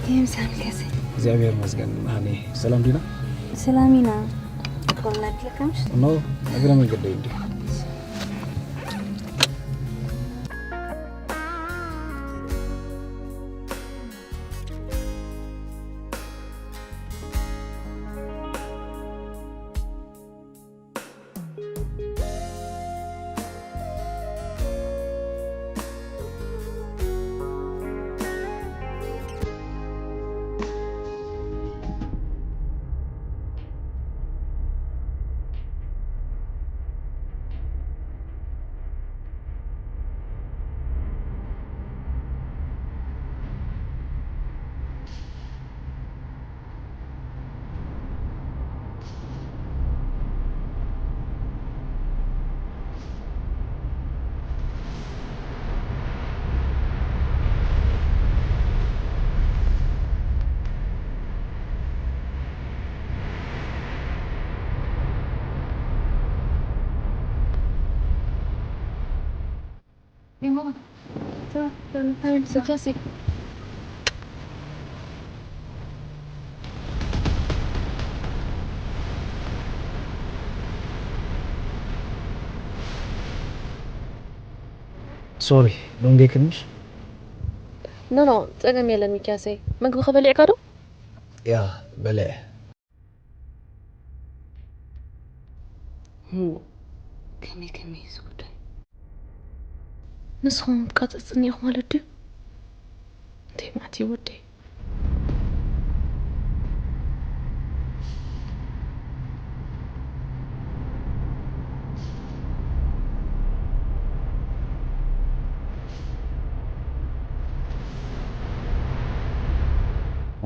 ከምሳን ከሰ እግዚኣብሔር ይመስገን። ሃኒ ሰላም ዲና? ሰላም ኢና። ኮና ድለካምሽ ኖ እግረ መንገደይ እንዲ ሶሪ ዶንጌ ክንሽ ኖ ኖ ጸገም የለን ሚኪያሰይ። መግቢ ከበሊዕካ ዶ? ያ በልዐ። ከመይ ከመይ እዚ ጉዳይ ንስኹም ትቃጸጽኒ ኢኹም ማለት ድዩ? እንታይ ማዕት እዩ ወደይ?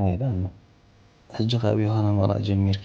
ኣይዳ ሕጂ ካብ ዮሃና ምቕራእ ጀሚርኪ።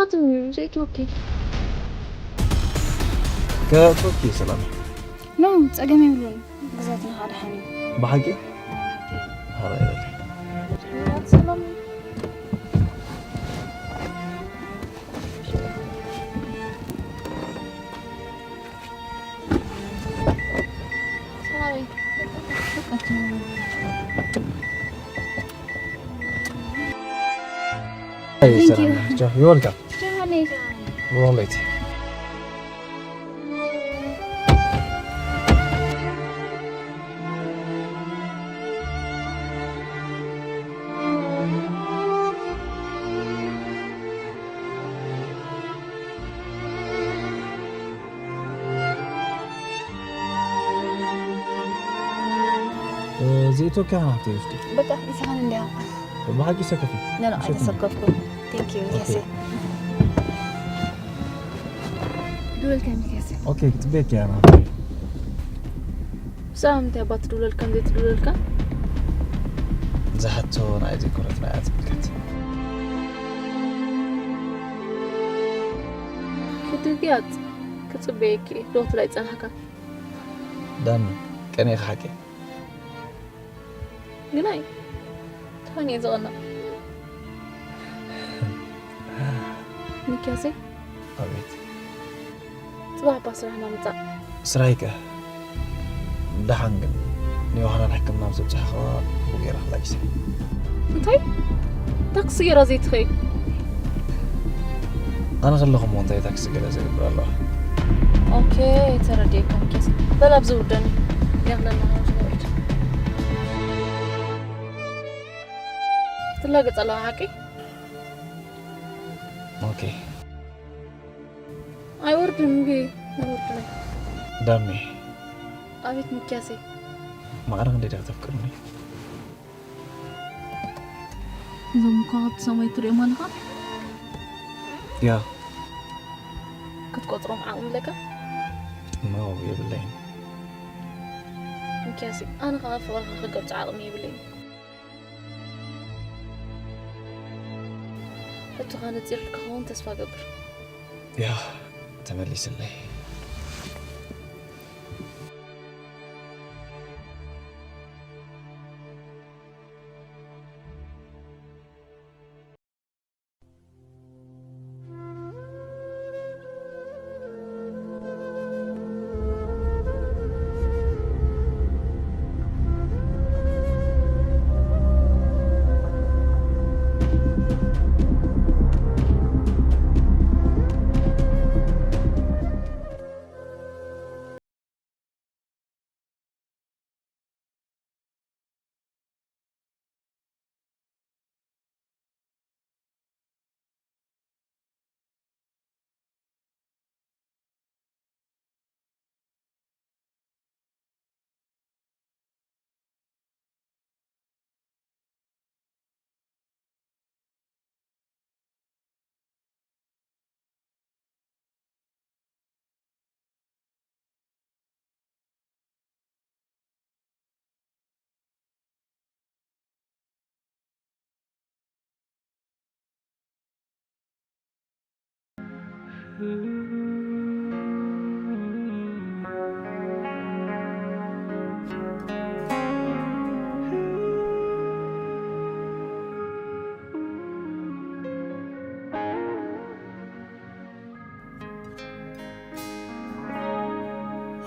ዘይትወኪ። ከትወኪ ሰላም። ኖ፣ ጸገም የብሉን። ግዛትና ሓደ ሓኒ። ብሓቂ? ሓራይ በል። ሰላም። Sorry. Thank you. You're welcome. We're all late. ዘይቶካ ናብቲ ውሽጢ በቃ ይስኻን እንዲያ። ብሓቂ ሰከፊ። ኖ፣ ኖ፣ ኣይተሰከፍኩ። Thank you፣ okay። ድወልካ ሚካሴ። Okay፣ ክትቤክ ያና። ብዛዕባ ምንታይ እባ ትድውለልካ እንዘይትድውለልካ? ዝሓቶ ናይ ዘይኮነት ናይ ኣትምልከት። ክትግያጽ ክጽበየኪ ዶ ትላይ ጸናሕካ? ዳኒ፣ ቀኒኻ ሓቂ። ግናይ፣ ታን እየ ዝቐንቕ። ሚኪያሰይ። ኣቤት። ጽባሕ እባ ስራሕና ምጻእ። ስራይ ከ? ደሓን ግን ንዮሃናን ሕክምና ምስ ኣብጻሕኽዋ ብኡ ገይረ ክላጊሰ። እንታይ? ታክሲ ገይራ ዘይትኸይድ? ኣነ ከለኹ እሞ እንታይ ታክሲ ገለ ዘገብር ኣለዋ? ኦኬ፣ ተረዲኤካ ሚኪያስ። በል ኣብዚ ውርደኒ። ገርለና ዝወርድ። ትላገጽ ኣለዋ ሓቂ? ኦኬ። ኣይወርድን እምቢ፣ ኣይወርድን። ዳኒ። ኣቤት ሚኪያሰይ። ማዕረ ክንደይ ዲኻ ተፍቅርኒ? እዞም ከዋኽብቲ ሰማይ ትሪኦም ኣለኻ? ያ። ክትቆጽሮም ዓቕሚ ኣለካ? ኖ፣ የብለይን። ሚኪያሰይ፣ ኣነ ኸኣ ፍቕርኻ ክገልጾ ዓቕሚ የብለይን። ሕቶኻ ነጺሩልካ ክኸውን ተስፋ እገብር። ያ፣ ተመሊስለይ።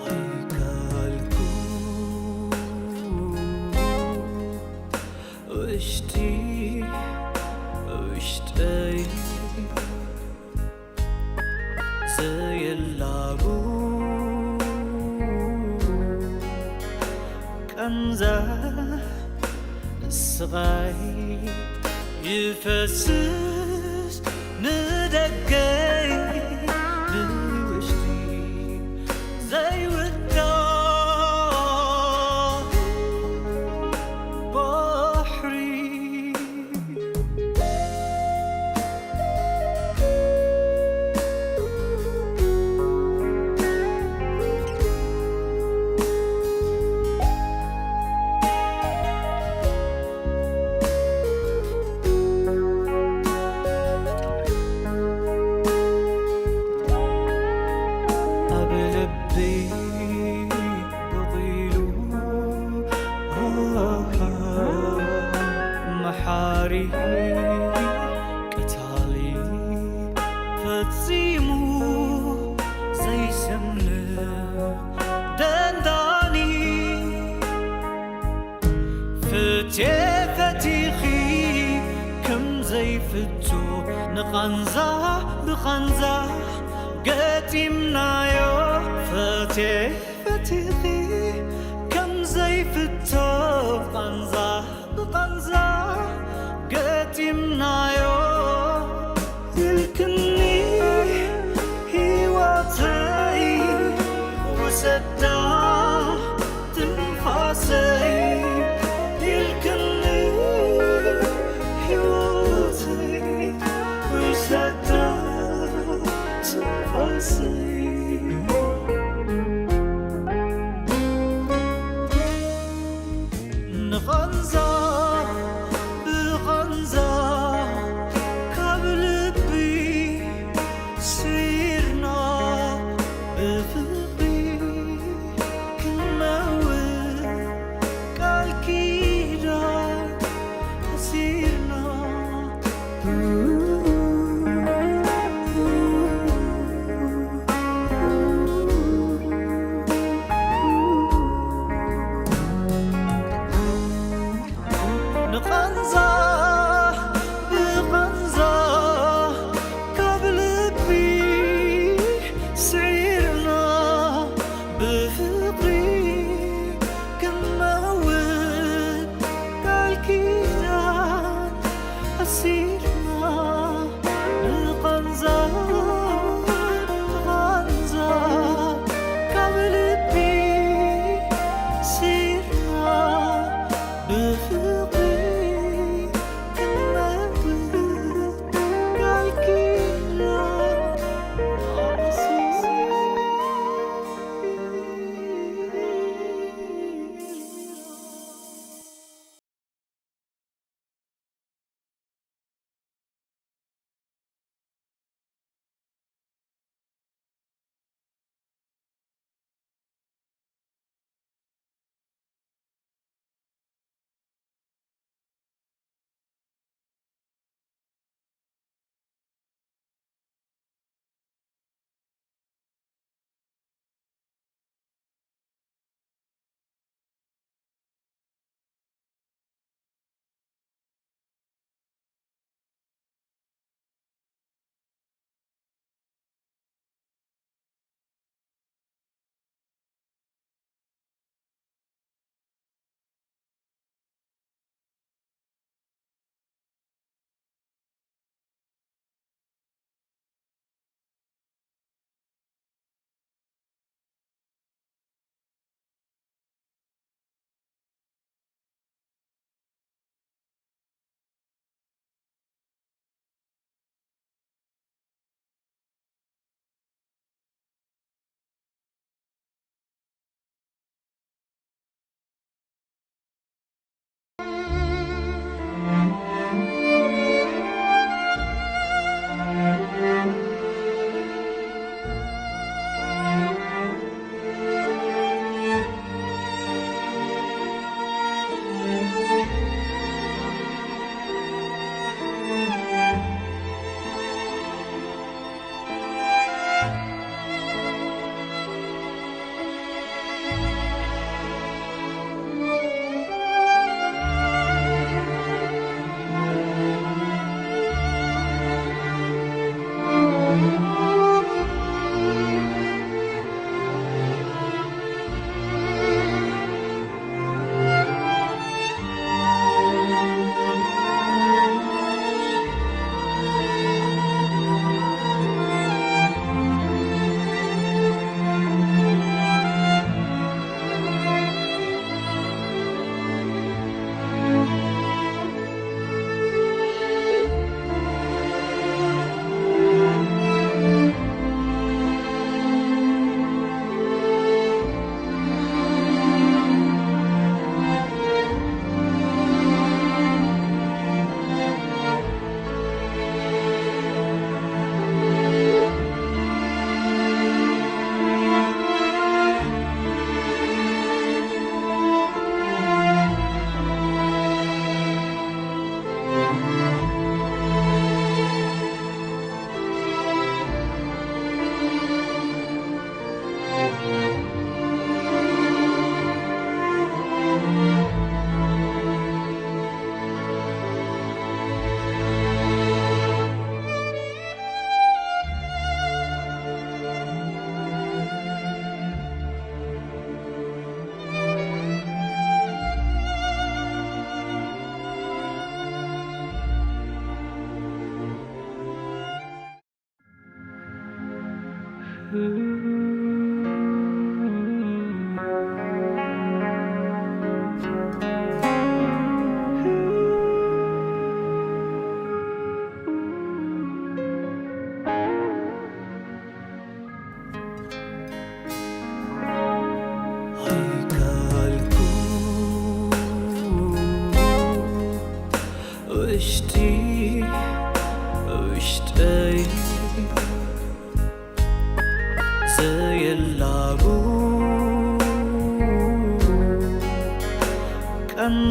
ኣይካልኩ ውሽጢ ውሽጠይ ዘየላቡ ቃንዛ ስቓይ ይፈስስ ንደገይ ንውሽጢ ዘይውዳእ ባሕሪ። ልበይ ብቒሉ መሓሪ ቀታሊ ፈጺሙ ዘይሰምዕ ደንዳኒ ፍትየ ፈቲኺ ከም ዘይፍቶ ንቓንዛ ብቓንዛ ገጢምናዮ ፈትየ ፈቲኺ ከም ዘይፍቶ ቓንዛ ብቓንዛ ገጢምናዮ ኢልክኒ ህይወተይ ውሰዳ ትንፋሰይ ኢልክኒ ህይወተይ ውሰዳ ትንፋሰይ ንቓንዛ ብቓንዛ ካብ ልቢ ስዒርና ብፍቕሪ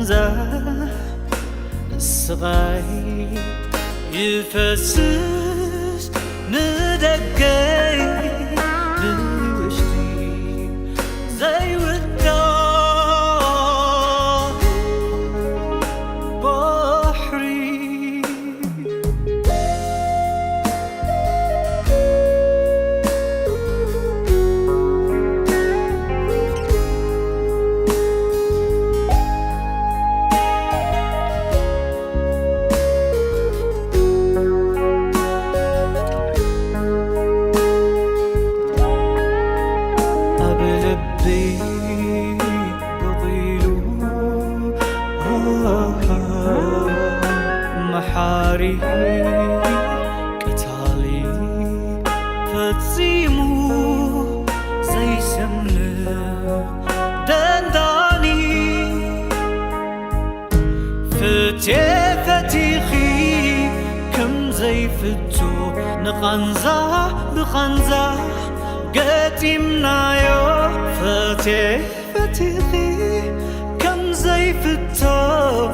ዛ ስቓይ ይፈስስ ንደገይ ንውሽጢ ዘይውዳእ ባሕሪ። ኣብ ልቢ በቒሉ መሓሪ ቀታሊ ፈጺሙ ዘይሰምዕ ደንዳኒ ፍትየ ፈቲኺ ከም ዘይፍቶ ንቓንዛ ብቓንዛ ገጢምናዮ። ፈትየ ፈቲኺ ከም ዘይፍቶ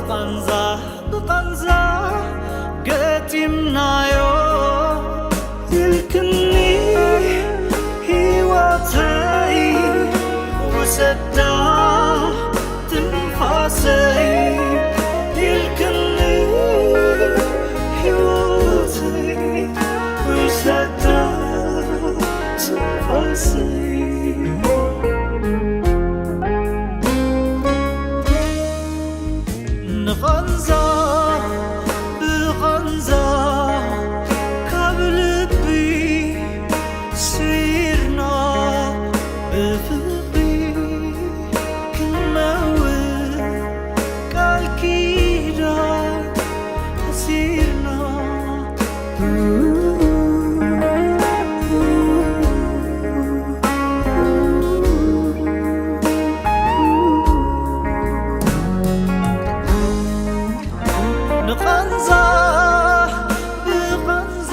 ቓንዛ ብቓንዛ ገጢምናዮ። ኢልክኒ ህይወተይ ውሰዳ ትንፋሰይ ኢልክኒ ህይወተይ ውሰዳ ትንፋሰይ ንቓንዛ ብቓንዛ ካብ ልቢ ስዒርና ብፍቕሪ ክንመውት ቃል ኪዳን ኣሲርና። ንቓንዛ ብቓንዛ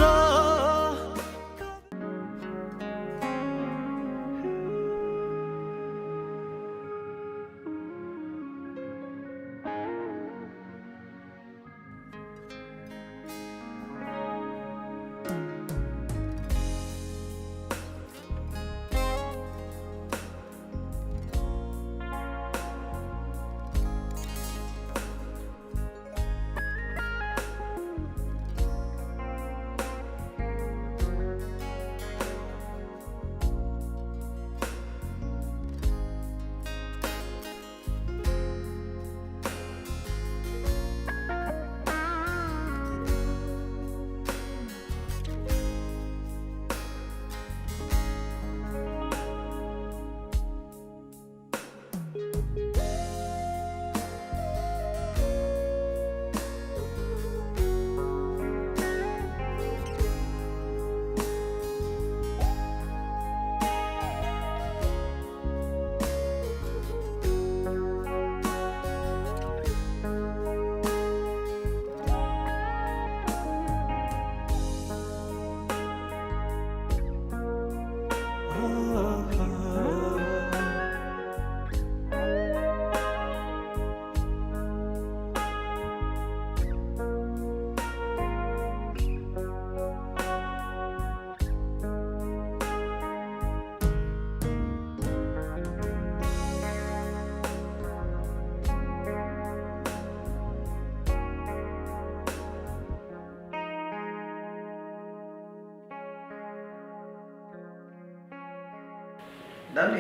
ዳኒ።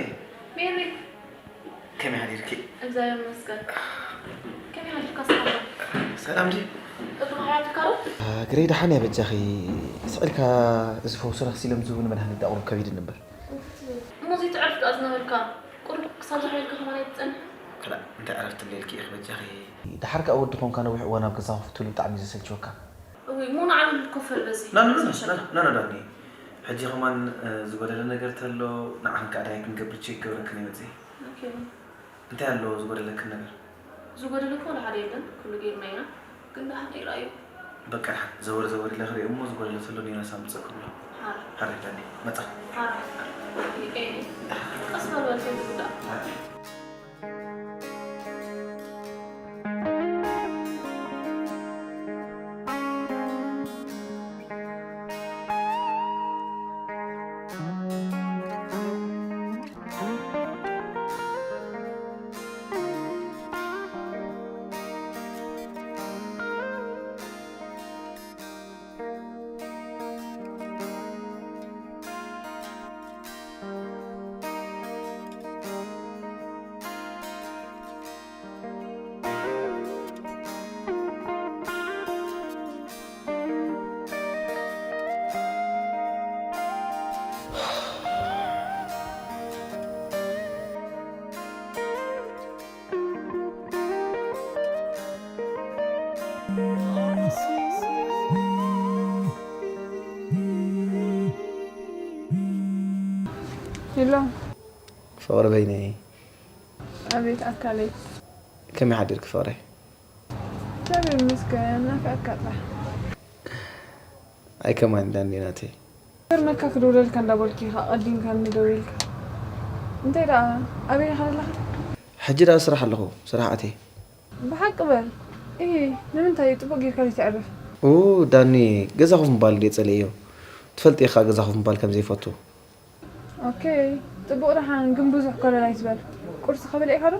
ሜሪ። ከመይ ሓዲርኪ? እግዚኣብሔር ይመስገን። ከመይ ሓዲርካ ሰላም? ሰላም ድዩ? እግርኻ ሓዲርካ ዶ? ግረይ ደሓን እያ በጃኺ። ስቕ ኢልካ እዚ ፈውሲ ረኽሲ ኢሎም ዝህቡኒ መድሃኒት ዳኣ ቁሩብ ከቢድኒ እምበር። እሞ ዘይትዕርፍ ዳኣ ዝነበርካ ቁሩብ ክሳብ ዝሓየልካ ከማን ኣይትጸንሕ? ክላእ እንታይ ዕረፍቲ እንድልኪ ኢኺ በጃኺ። ደሓር ከኣ ወዲ ኮንካ ነዊሕ እዋን ኣብ ገዛ ኮፍ ትብል ብጣዕሚ እዩ ዘሰልችወካ። እውይ፣ እሞ ንዓብሉ ኮፍ በል በዚ። ና፣ ና፣ ና፣ ና፣ ና፣ ና፣ ዳኒ። ሕጂ ከማን፣ እ፣ ዝጎደለ ነገር ተሎ፣ ንዓኽን ከኣ ዳይ ክንገብር ቼክ ክገብረክን እየ መጺኤ። ኦኬ። እንታይ ኣሎ ዝጎደለክን ነገር? ዝጎደለ እኮ ወላ ሓደ የለን፣ ኩሉ ጌርና ኢና። ግን ደሓን ይርኣዩ። በቃ ደሓን፣ ዘወር ዘወር ኢለ ክርኢ እሞ ዝጎደለ ተሎ ኔራስ ኣምጽእ ክብሎ። ሓር። ሓር ዳኒ፣ መጻ። ሓር። ኤ፣ ቀስ በል በል፣ ከይትጉዳእ። ሓር። ሄሎ። ፍቕሪ በይነይ። ኣቤት ኣካለይ። ከመይ ሓዲርኪ ፍቕረይ? እግዚኣብሔር ይመስገን፣ ናፊቐካ ጥራሕ። ኣይ ከማን ዳኒ ናተይ። ገርመካ ክድውለልካ እንዳበልኩ ኢኻ ቀዲምካኒ ደዊልካ። እንታይ ደኣ ኣበይ ኢኻ ዘለኻ? ሕጂ ደኣ ስራሕ ኣለኹ፣ ስራሕ ኣትየ። ብሓቂ በል። እሂ፣ ንምንታይ እዩ ጽቡቕ ጌርካ ዘይተዕርፍ? ኡ፣ ዳኒ፣ ገዛ ኮፍ ምባል ድየ ጸሊኤዮ? ትፈልጢ ኢኻ ገዛ ኮፍ ምባል ከም ዘይፈቱ። ኦኬ፣ ጽቡቕ ደሓን፣ ግን ብዙሕ ኮለል ኣይትበል። ቁርሲ ከበልዕ ኢኻ ዶ?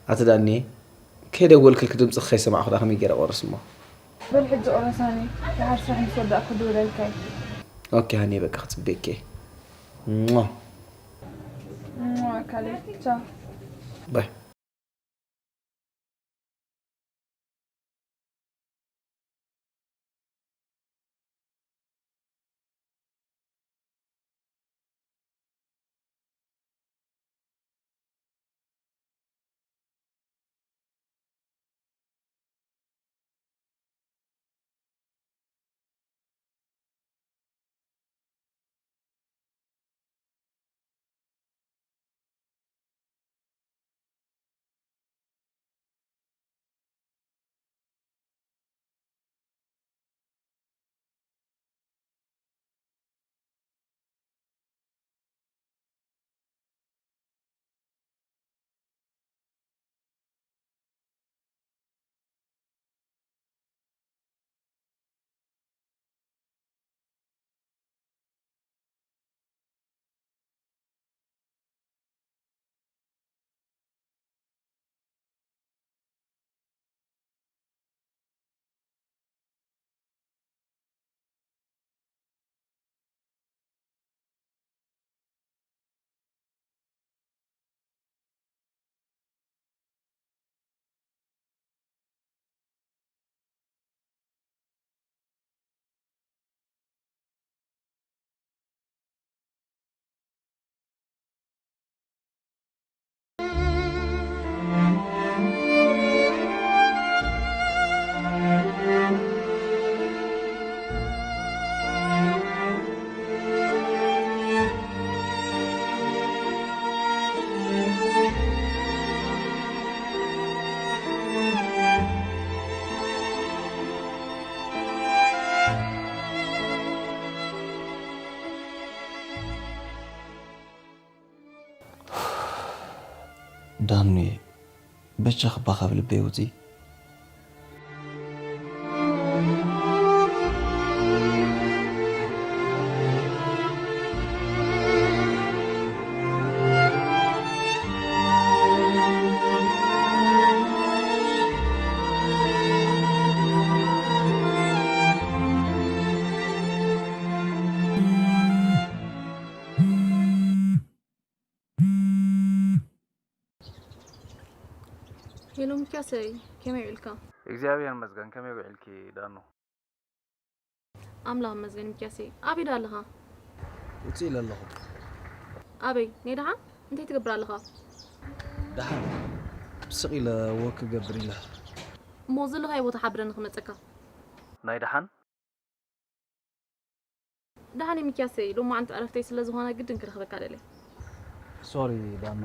ኣቲ ዳኒ፣ ከይደወልክልኪ ድምጽኺ ከይሰማዕኹ ደኣ ከመይ ገይረ ቆርስ እሞ? በል ሕጂ ቁረሳኒ፣ ደሓር ስራሕ ምስ ወዳእኩ ክድውለልካ እየ። ኦኬ ሃኒ፣ በቃ ክጽበየኪ እየ። ሟ። ሟ፣ ኣካለይ፣ ቻው። ባይ። ዳኑየ፣ በጃኺ እባ ካብ ልበይ ውጺ። ሄሎ ሚኪያሰይ፣ ከመይ ውዒልካ? እግዚኣብሔር ይመስገን፣ ከመይ ውዒልኪ ዳኑ? ኣምላኽ ይመስገን ሚኪያሰይ፣ ኣበይ ዳ ኣለኻ? ውፅእ ኢለ ኣለኹ። ኣበይ? ናይ ደሓን? እንታይ ትገብር ኣለኻ? ደሓን ስቕ ኢለ ወክ ክገብር ኢለ። እሞ ዘለኻዮ ቦታ ሓብረኒ ክመፀካ። ናይ ደሓን? ደሓን ሚኪያሰይ፣ ሎማዓንቲ ዕረፍተይ ስለ ዝኾነ ግድን ክረኽበካ ደልየ። ሶሪ ዳኑ፣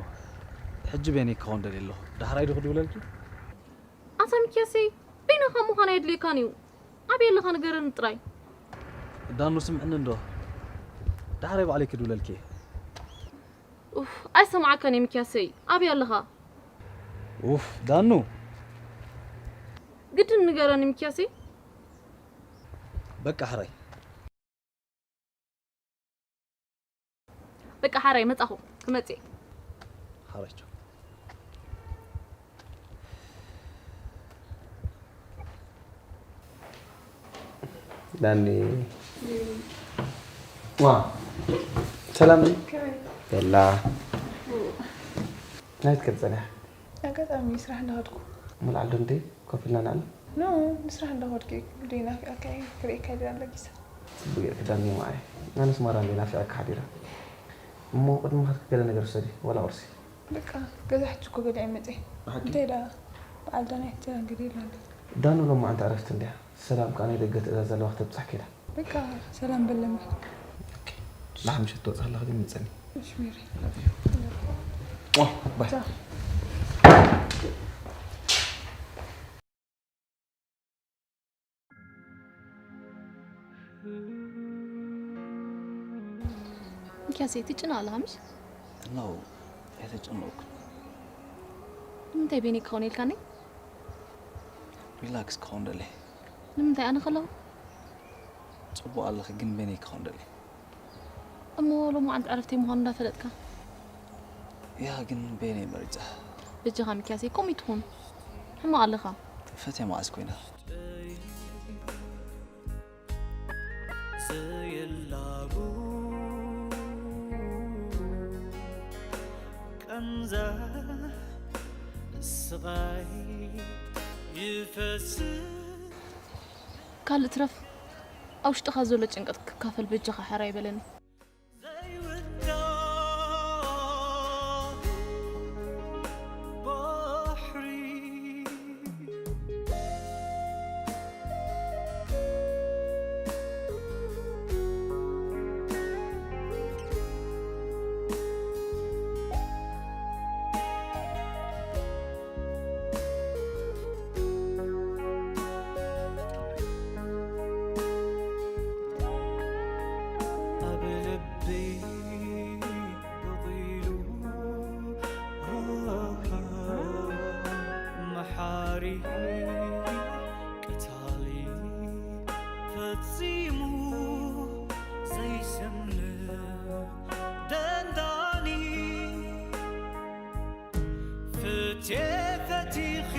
ሕጂ በይነይ ክኸውን ደልየ ኣለኹ። ዳሕራይ ዶ ክድውለልኪ? ኣታ ሚኪያሰይ፣ በይንኻ ምዃን ኣየድልየካን እዩ። ኣበይ ኣለኻ ንገረኒ ጥራይ። ዳኑ ስምዕኒ እንዶ፣ ዳሕራይ ባዕለይ ክድውለልኪ እየ። ኡፍ፣ ኣይሰማዓካን እየ ሚኪያሰይ። ኣበይ ኣለኻ? ኡፍ ዳኑ። ግድን ንገረኒ ሚኪያሰይ። በቃ ሕራይ። በቃ ሓራይ መጻኹ ክመጽእ። ሓራይ ቻው። ዳኒ። ዋ። ሰላም። ከመይ? የላ። ናይት ከጸንሕ። ኣጋጣሚ ስራሕ እንዳኸድኩ። ሙሉ ዓዲ እንዴ? ኮፍ ኢልና ንዕልል። ኖ፣ ንስራሕ እንዳኸድኩ እየ። ክንደይ ናፊቐካ እየ። ክርእየካ ኢለ ኣለጊሰ። ጽቡቕ ጌርኪ ዳኒ ማዓረይ። ኣነስ ማራ እንድየ ናፊቐካ ሓዲረ። እሞ ቅድሚ ምኻድኪ ገለ ነገር ውሰዲ፣ ዋላ ቁርሲ። በቃ፣ ገዛ ሕጂ እኮ በሊዐ መጺአ። ብሓቂ? እንታይ ደኣ፣ በዓል ዳናይት ገለ ኢላ ኣላ። ዳኑ ሎማዓንቲ ዕረፍቲ እንድያ። ሰላም ከኣ ናይ ደገ ትእዛዝ ዘለዋ ክተብጽሕ ከይዳ። በቃ ሰላም በለኒ። ኦኬ። ደሓን ምሸት ትወጽእ ከለኺ ግን ምጸኒ። እሺ ሜሪ። ዋ፣ ባይ። ቻው። ሚኪያሰይ ትጭነቕ ኣለኻ ምሽ? No፣ ኣይተጨነቕኩን። ንምንታይ ቤኒ ክኸውን ኢልካኒ? ሪላክስ ክኸውን ደልየ። ንምንታይ ኣነ ከለኹ? ጽቡቕ ኣለኺ፣ ግን ቤኒ ክኸውን ደልየ። እሞ ሎማዓንቲ ዕረፍተይ ምዃኑ እንዳፈለጥካ? ያ፣ ግን ቤኒ መሪጸ። በጃኻ ሚኪያሰይ፣ ከምኡ ይትኹን። ሕማቕ ኣለኻ። ፈትያ መዓስ ኮይና? ዘየላቡ ቀንዛ ስቓይ ይፈስስ። ካልእ ትረፍ፣ ኣብ ውሽጥኻ ዘሎ ጭንቀት ክካፈል በጃኻ ሕራይ በለኒ። ዘይውዳእ ባሕሪ። ኣብ ልበይ በቒሉ መሓሪ ቀታሊ ፈጺሙ ዘይሰምዕ ደንዳኒ። ፍትየ ፈቲኺ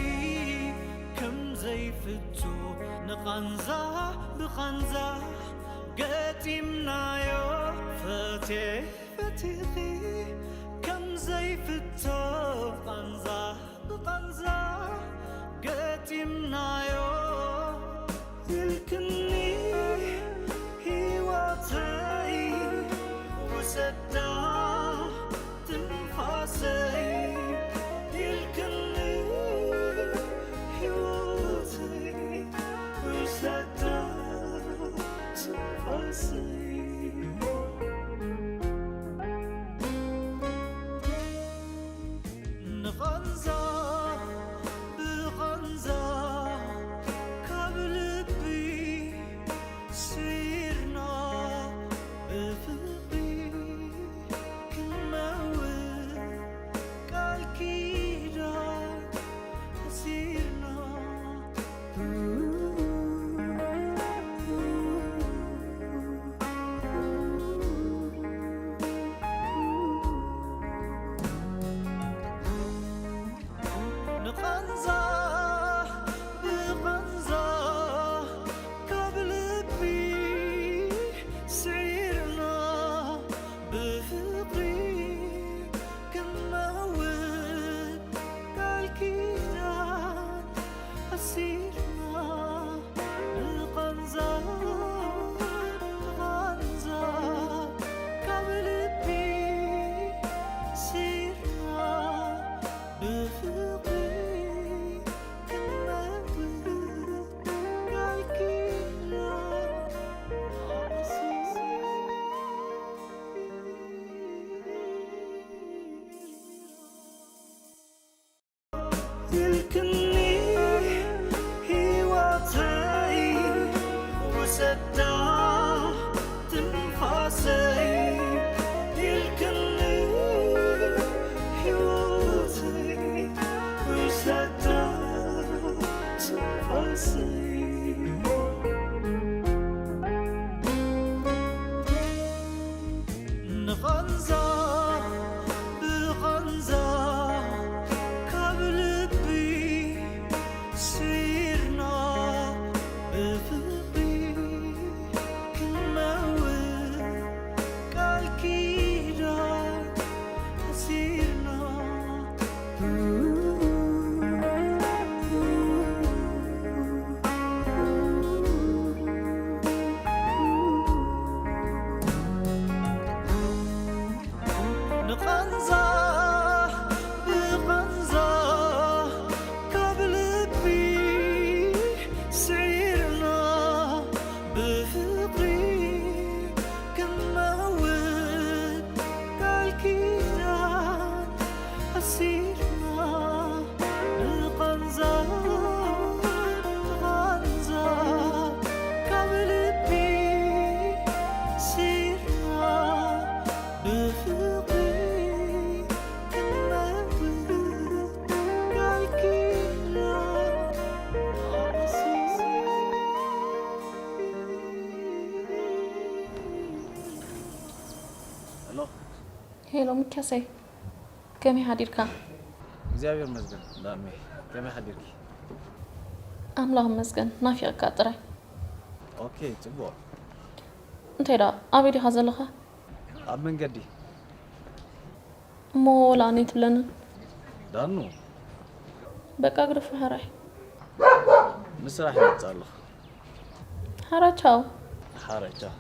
ከም ዘይፍቶ ንቓንዛ ብቓንዛ ገጢምናዮ። ፍትየ ፈቲኺ ከም ዘይፍቶ ቓንዛ ብቓንዛ ገጢምናዮ። ኢልክኒ ህይወተይ ውሰዳ ትንፋሰይ ኢልክኒ ህይወተይ ውሰዳ ትንፋሰይ። ንቓንዛ ብቓንዛ ካብ ልቢ ስዒርና ብፍቕሪ ክንመውት ቃል ኪዳን ኣሲርና። ንቓንዛ ብቓንዛ ካብ ልቢ ስዒርና ብፍቕሪ ክንመውት ቃል ኪዳን ኣሲርና። ንቓንዛ ንቓንዛ ካብ ልቢ ስዒርና ብፍቕሪ ክንመውት ቃል ኪዳን ኣሲርና። ኢልክኒ ህይወተይ ውሰዳ ትንፋሰይ ኢልክኒ ህይወተይ ውሰዳ ትንፋሰይ። ንቓንዛ ብቓንዛ ካብ ልቢ ስዒርና ብፍቕሪ ክንመውት ቃል ኪዳን ኣሲርና። ንቓንዛ ብቓንዛ ካብ ልቢ ሄሎ ሚኪያሰይ፣ ከመይ ሓዲርካ? እግዚኣብሔር ይመስገን ዳሜ፣ ከመይ ሓዲርኪ? ኣምላኽ ይመስገን፣ ናፊቕካ ጥራይ። ኦኬ፣ ጽቡቕ። እንታይ ደኣ፣ ኣበይ ዲኻ ዘለኻ? ኣብ መንገዲ። እሞ ወላ ኣነ ትብለንን? ዳኑ። በቃ ግደፎ ሕራይ። ንስራሕ ይመጽእ ኣለኹ። ሓራይ ቻው። ሓራይ ቻው።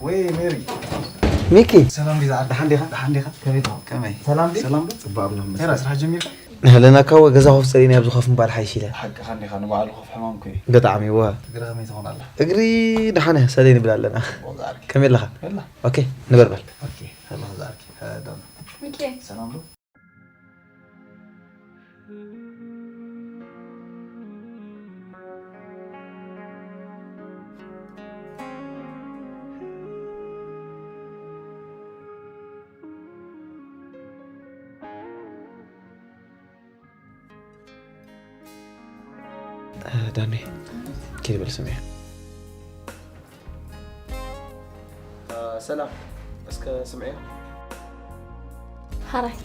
ወይ ሜሪ ሚኪ ሰላም ዲዛ ዓዲ ሓንዴኻ ሓንዴኻ ከመይ ትኾን ከመይ ሰላም ዲ ሰላም ዶ ጽባብ ነው ሄራ ስራሕ ጀሚርካ ንሕለና እኮ ገዛ ኮፍ ጸሊና ኣብዚ ኮፍ ምባል ሓይሽ ኢለ ሓቂ ሓንዴኻ ንባዕሉ ኮፍ ሕማም ኮይ ብጣዕሚ እዋ እግሪ ከመይ ትኾን ኣላ እግሪ ደሓነ ሰለይ ንብል ኣለና ወዛርኪ ከመይ ኣለኻ የላ ኦኬ ንበርበር ኦኬ ሰላም ዛርኪ ዳም ሚኪ ሰላም ዶ ዳሜ ኪድ በል ስምዒ ሰላም እስከ ስምዒ ሓራይ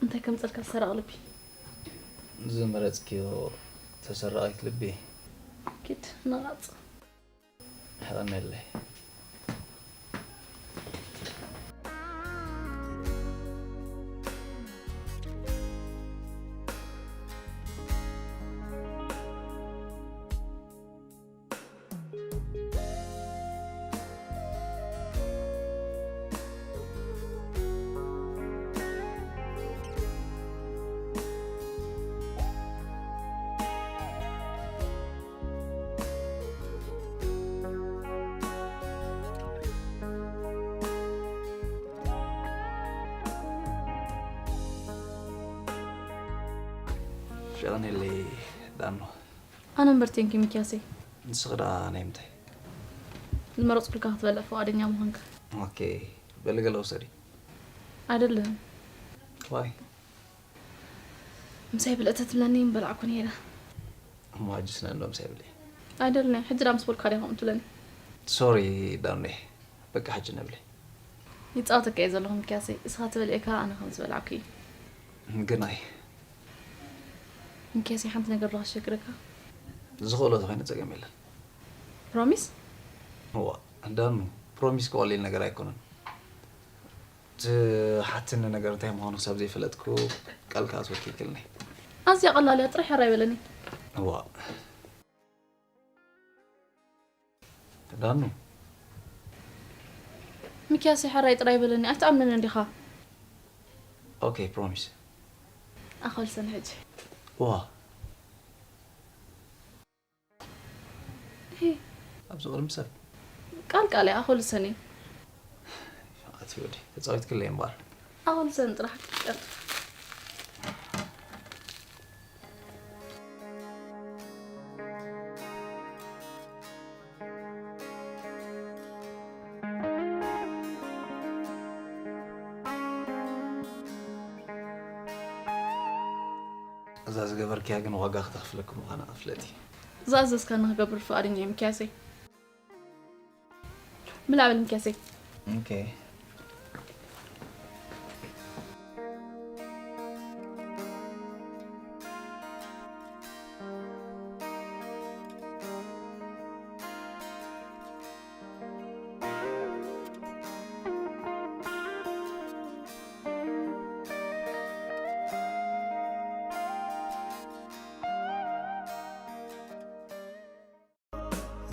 እንታይ ከም ጸልካ ሰራቕ ልቢ ዝመረጽክዮ ተሰራቒት ልቢ ኪድ ነቓጽ ሕቐነለይ ሸቐነለይ ዳኖ ኣነ እምበር ቴንኪ ሚኪያሰይ ንስኺ ደኣ ናይ ምንታይ ዝመረፅኩልካ ክትበልዕ ፍቓደኛ ምዃንካ ኦኬ በሊ ገለ ውሰዲ ኣይደለህን ዋይ ምሳይ ብልዕ ተትብለኒ ምበላዕኩ ነይረ እሞ ሕጅስ ነንዶ ምሳይ ብሊ ኣይደለኒ ሕጂ ዳ ምስ በልካ ዲኻ ከምኡ ትብለኒ ሶሪ ዳምኔ በቃ ሕጂ ነብሊ ይፃወተካ እየ ዘለኹ ሚኪያሰይ እስኻ ትበልዕካ ኣነ ከም ዝበላዕኩ እዩ ግናይ ሚኪያሰይ ሓንቲ ነገር ዶ ከሸግረካ ዝኽእሎ ተኾይነ ፀገም የለን ፕሮሚስ እዋ ዳኑ ፕሮሚስ ክቐሊል ነገር ኣይኮነን ትሓትኒ ነገር እንታይ ምዃኑ ክሳብ ዘይፈለጥኩ ቃል ክኣትወኪ ይክልኒ ኣዝያ ቀላል እያ ጥራሕ ሕራይ በለኒ እዋ ዳኑ ሚኪያሰይ ሕራይ ጥራይ በለኒ ኣይትኣምንን እንዲኻ ኦኬ ፕሮሚስ ኣኸልሰን ሕጂ ዋ ሄ ኣብዚ ቅድሚ ሰብ ቃል ቃል እያ ኣኸልሰን እዩ ኣቲ ወዲ ተፃዊት ክለይ እምበኣር ኣኸልሰን ጥራሕ ቀልጥፍ እዛ ዝገበርክያ ግን ዋጋ ክተኽፍለኪ ምዃና ኣፍለጢ ዝኣዘዝካኒ ክገብር ፍቓደኛ እየ ሚኪያሰይ ምላበል ሚኪያሰይ ኦኬ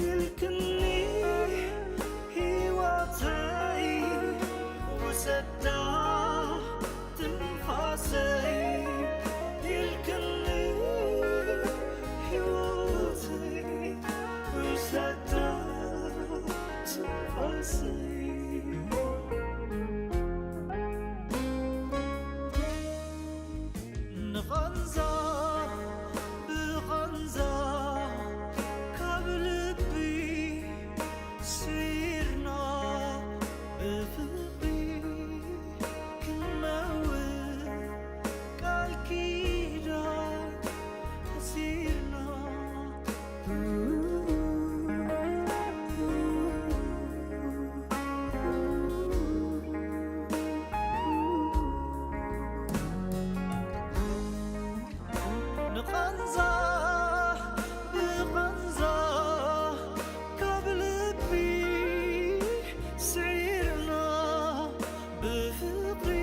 ኢልክኒ ህይወተይ ውሰዳ ትንፋሰይ ኢልክኒ ህይወተይ ውሰዳ ትንፋሰይ ንቐንዛ ብቐንዛ ካብ ልቢ ፍቕሪ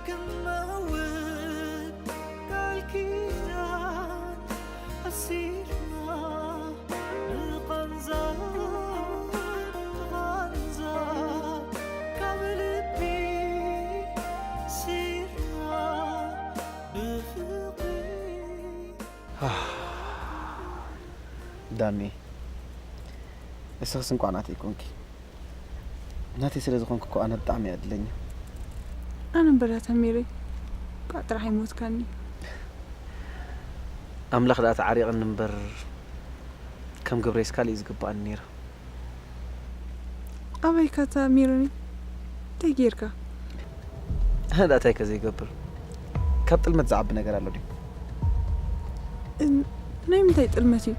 ክንመውት ቃል ኪዳን ኣሲርና ብቓንዛ ብቓንዛ ካብ ልቢ ሲርና ብፍቕሪ። ዳኒ፣ እስኽስ እንቋዕ ናተይ ኮንኪ። ናተይ ስለ ዝኾንኩ እኮ ኣነ ብጣዕሚ እየ ዕድለኛ። ኣነ እምበር እታ ሜሮን እንቋዕ ጥራሕ ኣይሞትካኒ። ኣምላኽ ደኣ ተዓሪቕኒ እምበር ከም ግብረይስ ካልእ እዩ ዝግብኣኒ ነይሩ። ኣበይካ እታ ሜሮነይ? እንታይ ጌርካ? ኣነ ደኣ እንታይ ከ ዘይገብር? ካብ ጥልመት ዝዓቢ ነገር ኣሎ ድዩ? እን-፣ ናይ ምንታይ ጥልመት እዩ?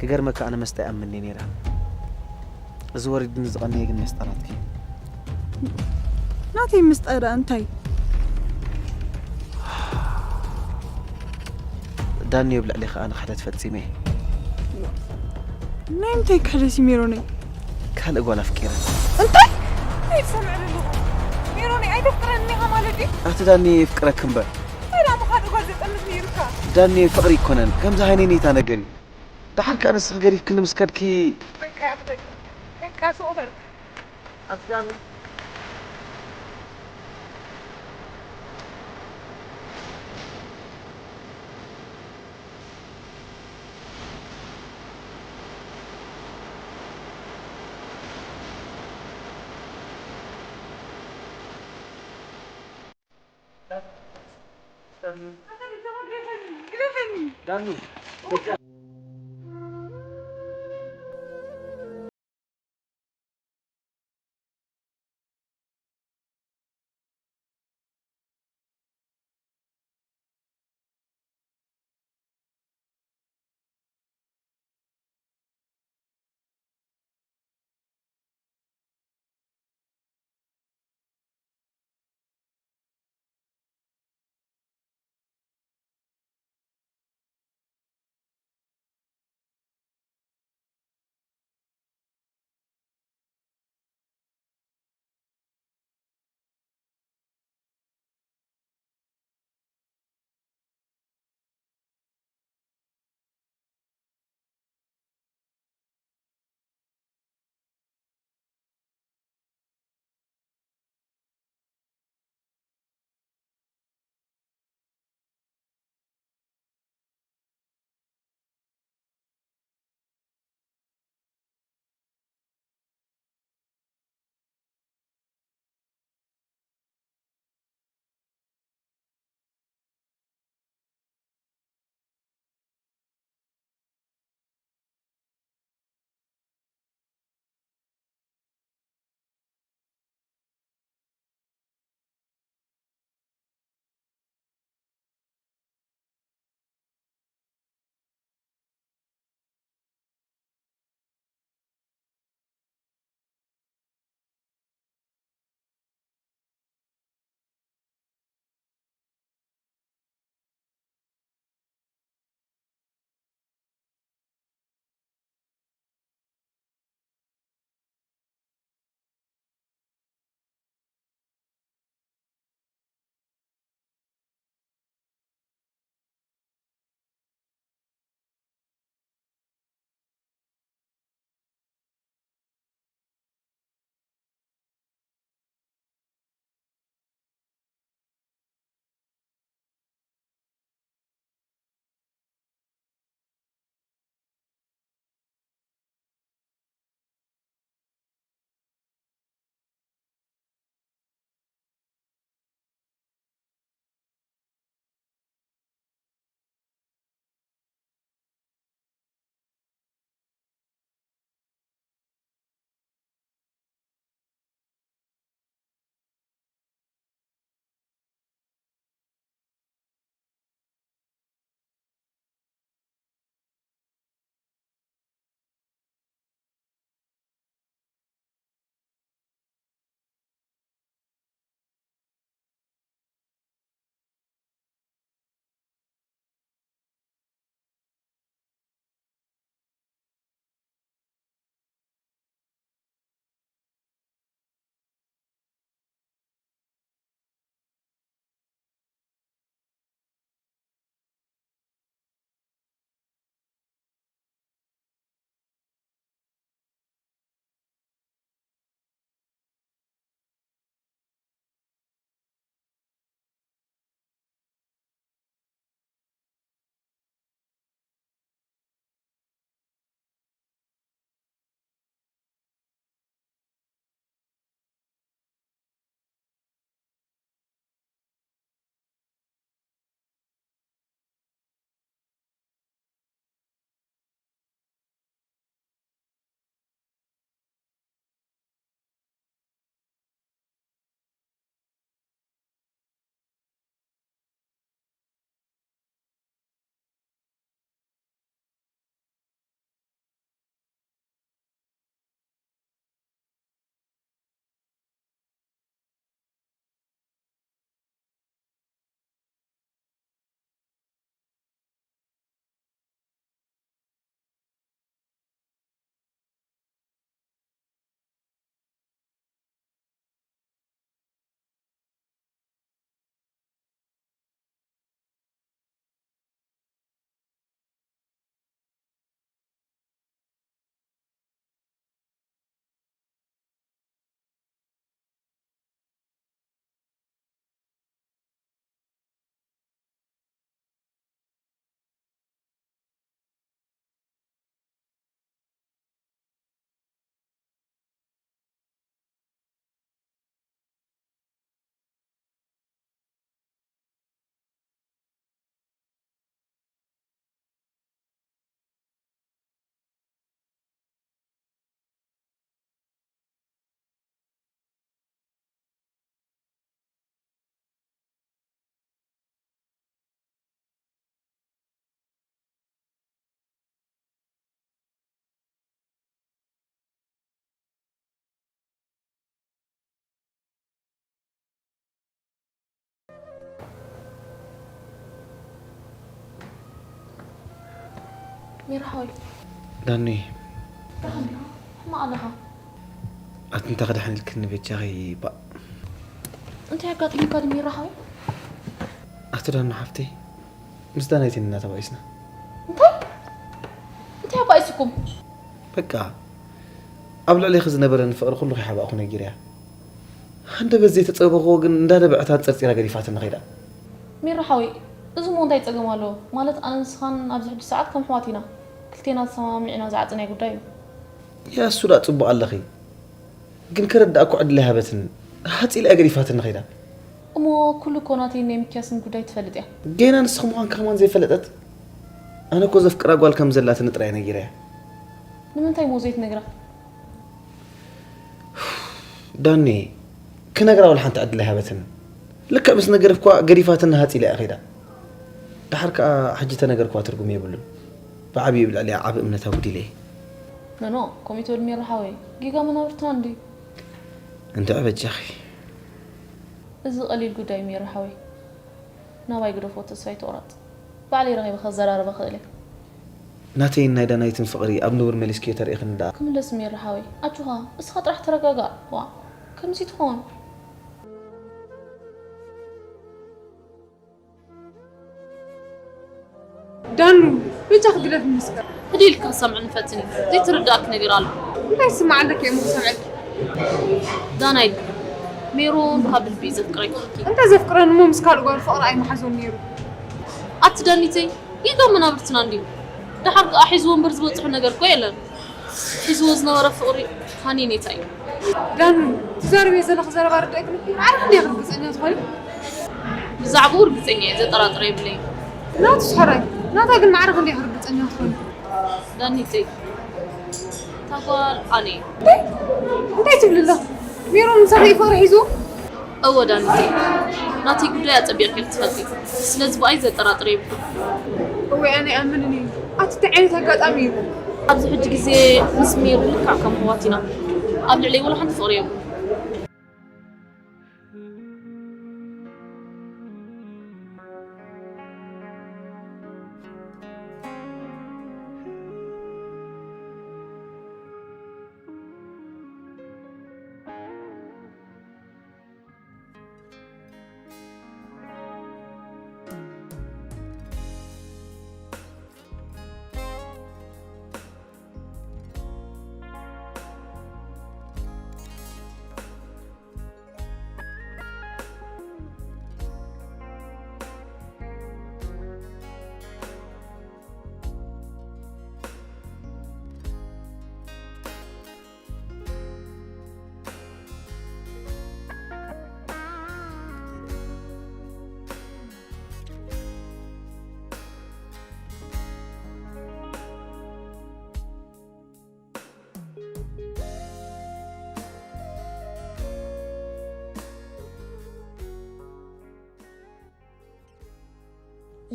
ክገርመካ ኣነ መስተ ይኣምን እየ ነይረ። እዚ ወሪድኒ ዝቐነየ ግን መስጣ ናትኪ እዩ። ናተይ ምስጣ ደኣ እንታይ? ዳኒ ኣብ ልዕሌ ከኣ ንክሕደት ፈጺመ እየ። ናይ ምንታይ ክሕደት እዩ ሜሮነይ? ካልእ ጓል ኣፍቂረ። እንታይ? እንታይ ትሰምዕ ዘለኹ? ሜሮነይ ኣይተፍቅረኒ ኢኻ ማለት ድዩ? ኣቲ ዳኒ የፍቅረክ እምበር። እንታይ ደኣ ምኻድ ጓል ዘጠምት ነይሩካ? ዳኒ ፍቕሪ ይኮነን ከምዚ ሃይነይነይታ ነገር እዩ። ደሓር ከኣ ንስኺ ገዲፍክኒ ምስ ከድኪ። በቃ፣ በቃ፣ በቃ፣ ስቕ በል። ኣቲ ዳኒ። ዳኒ። ሚራ ሓወይ። ዳኒ ደሓን ዲኻ? ሕማቕ ኣለኻ። ኣቲ እንታይ ክደሓን ኢልክኒ በጃኺ ባእ እንታይ ኣጋጢሙካ ድዩ ሚራ ሓወይ? ኣቲ ዳኒ ሓፍተይ ምስ ዳናይት ኢና ተባኢስና እንታይ እንታይ ኣባኢስኩም? በቃ ኣብ ልዕሌኺ ዝነበረኒ ፍቕሪ ኩሉ ከይሓባእኹ ነጊረያ። ሃንደበት ዘይተጸበኽዎ ግን እንዳደበዐት ኣንጸርጺራ ገዲፋትኒ ከይዳ። ሚራ ሓወይ እዚ እሞ እንታይ ጸገም ኣለዎ? ማለት ኣነ ንስኻን ኣብዚ ሕጂ ሰዓት ከም ኣሕዋት ኢና። ክልቴና ተሰማሚዕና ዝዓጸናዮ ጉዳይ እዩ። ያሱ ደኣ ጽቡቕ ኣለኺ ግን ከረድኣኩ ዕድል ኣይሃበትንን። ሃጽ ኢላ እያ ገዲፋትኒ ከይዳ። እሞ ኩሉ እኮ ናተይን ናይ ሚክያስን ጉዳይ ትፈልጥ እያ። ጌና ንስኺ ምዃንኪ ከማን ዘይፈለጠት? ኣነ እኮ ዘፍቅራ ጓል ከም ዘላትኒ ጥራይ ነጊረያ። ንምንታይ እሞ ዘይትነግራ? ዳኒ ክነግራ ወላ ሓንቲ ዕድል ኣይሃበትንን። ልክዕ ምስ ነገረትኳ ገዲፋትኒ ሃጽ ኢላ እያ ከይዳ። ደሓር ከኣ ሕጂ ተነገርኳ ትርጉም የብሉን። ብዓብዩ ኣብ ልዕሊኣ ዓቢ እምነት ኣጉዲለ እየ። ኖኖ ከምኡ ኣይትበል ሚራ ሓወይ ጌጋ መናብርትና እንድዩ። እንድዒ በጃኺ። እዚ ቀሊል ጉዳይ ሚራ ሓወይ ናባይ ግደፎ ተስፋ ኣይትቑረጽ። ባዕለይ ረኺበ ከዘራርባ እኽእል እየ። ናተይን ናይ ዳናይትን ፍቕሪ ኣብ ንቡር መሊስክዮ ተሪኢኽኒ ደኣ። ክምለስ ሚራ ሓወይ ኣጆኻ እስኻ ጥራሕ ተረጋጋእ። ዋእ ከምዚ ትኸውን። ዳኑ በጃኺ ግደፍኒ እስከ። ህድእ ኢልካ ክሰምዕኒ ፈትን እዩ። ዘይተረድኣኪ ነገር ኣሎ። እንታይ ይስማዓለኪ እየ እሞ ክሰምዐኪ? ዳናይት ሜሮን ካብ ልቢ እዩ ዘፍቅረኪ። እንታይ ዘፍቅረኒ እሞ ምስ ካልእ ጓል ፍቕሪ ኣይምሓዞን ነይሩ። ኣቲ ዳኒተይ ጌጋ መናብርትና እንድዩ። ደሓር ከኣ ሒዝዎ እምበር ዝበጽሖ ነገር እኮ የለን። ሒዝዎ ዝነበረ ፍቕሪ ሃኒኔታ እዩ። ዳኑ ትዛረብዮ ዘለኺ ዘረባ ርድኦ ኣይኮነን። ማዕረ ክንደይ ኢኺ ርግጸኛ ትኾኒ? ብዛዕባኡ ርግጸኛ እየ፣ ዘጠራጥር የብለይን። ናቱ ስሕራይ ናታ ግን ማዕረ ክንደይ ኢኺ ርግጸኛ ትኾኒ? ዳኒተይ እታ ጓል ኣነ እየ። እንታይ ትብሊ ኣለኺ? ሜሮን ምሳኺ እዩ ፍቕሪ ሒዙ? እወ ዳኒተይ ናተይ ጉዳይ ኣጸቢቕኪ ኢኺ ትፈልጢ። ስለዚ ብኣይ ዘጠራጥር የብሉን። እወ ኣነ ኣይኣምንን እየ። ኣቲ እንታይ ዓይነት ኣጋጣሚ እዩ? ኣብዚ ሕጂ ግዜ ምስ ሜሮን ልክዕ ከም ኣሕዋት ኢና። ኣብ ልዕለይ ወላ ሓንቲ ፍቕሪ የብሉን።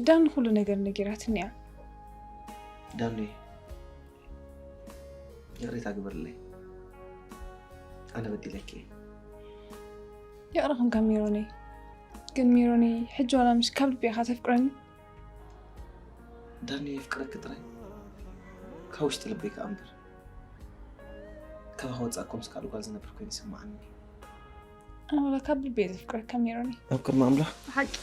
ዳን ኩሉ ነገር ነጊራትኒ እያ። ዳንዱየ፣ ይቕሬታ ግበርለይ። ኣነ በዲለኪ እየ። ይቕረ ክንካ ሜሮነይ። ግን ሜሮነይ፣ ሕጂ ዋላ ምሽ ካብ ልቢ ኢኻ ተፍቅረኒ? ዳንዱየ፣ የፍቅረኪ ጥራይ ካብ ውሽጢ ልበይ ከኣ እምበር፣ ካባኺ ወጻእ እኮ ምስ ካልእ ጓል ዝነብር ኮይኑ ይስምዓኒ። ኣነ ወላ ካብ ልበይ ዘፍቅረካ ሜሮኒ። ኣብ ቅድሚ ኣምላኽ። ብሓቂ።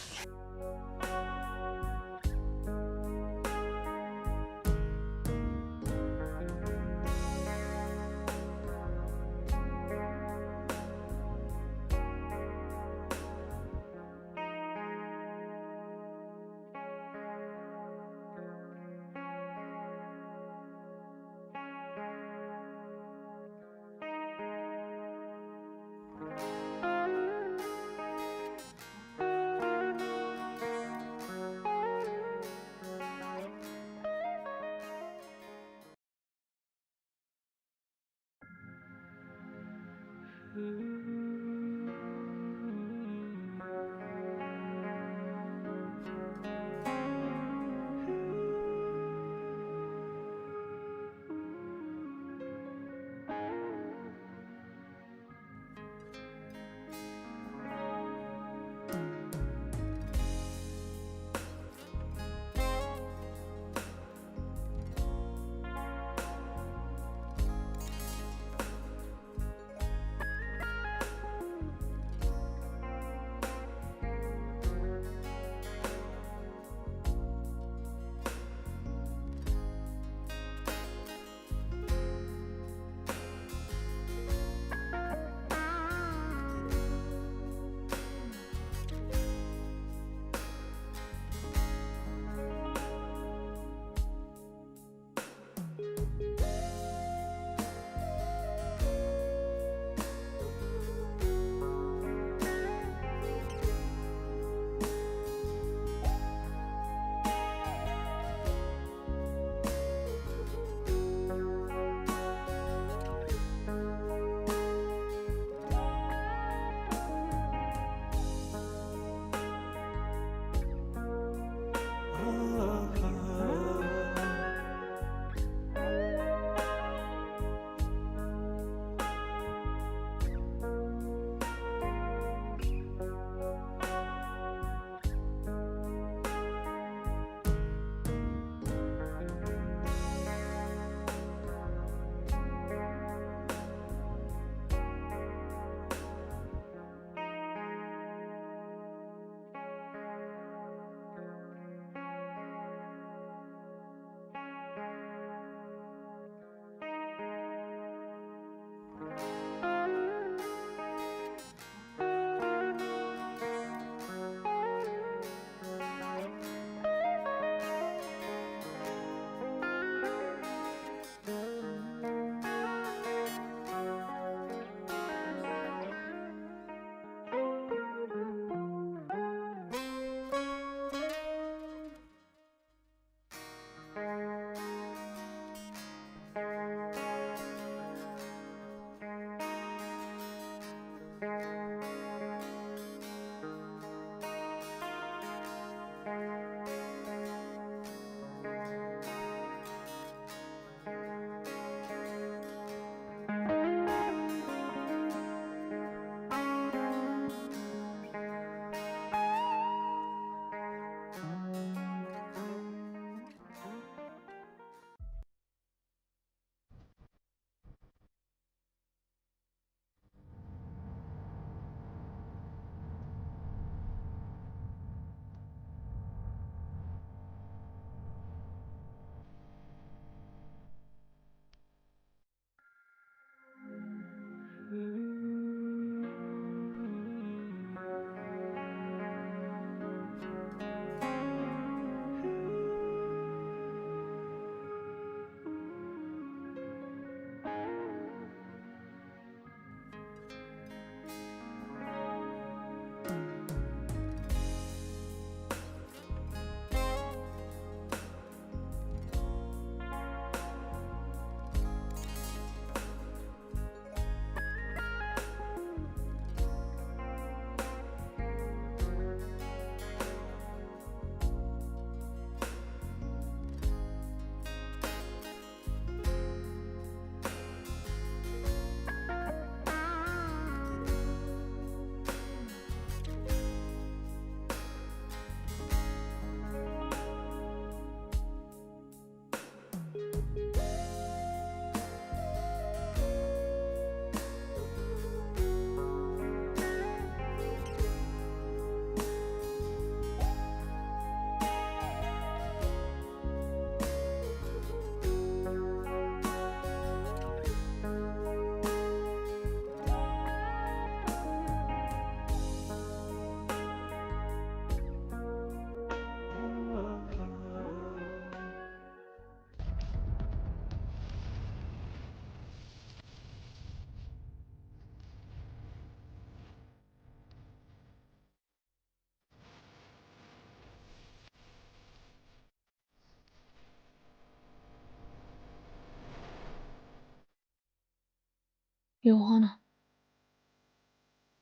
ዮሃና፣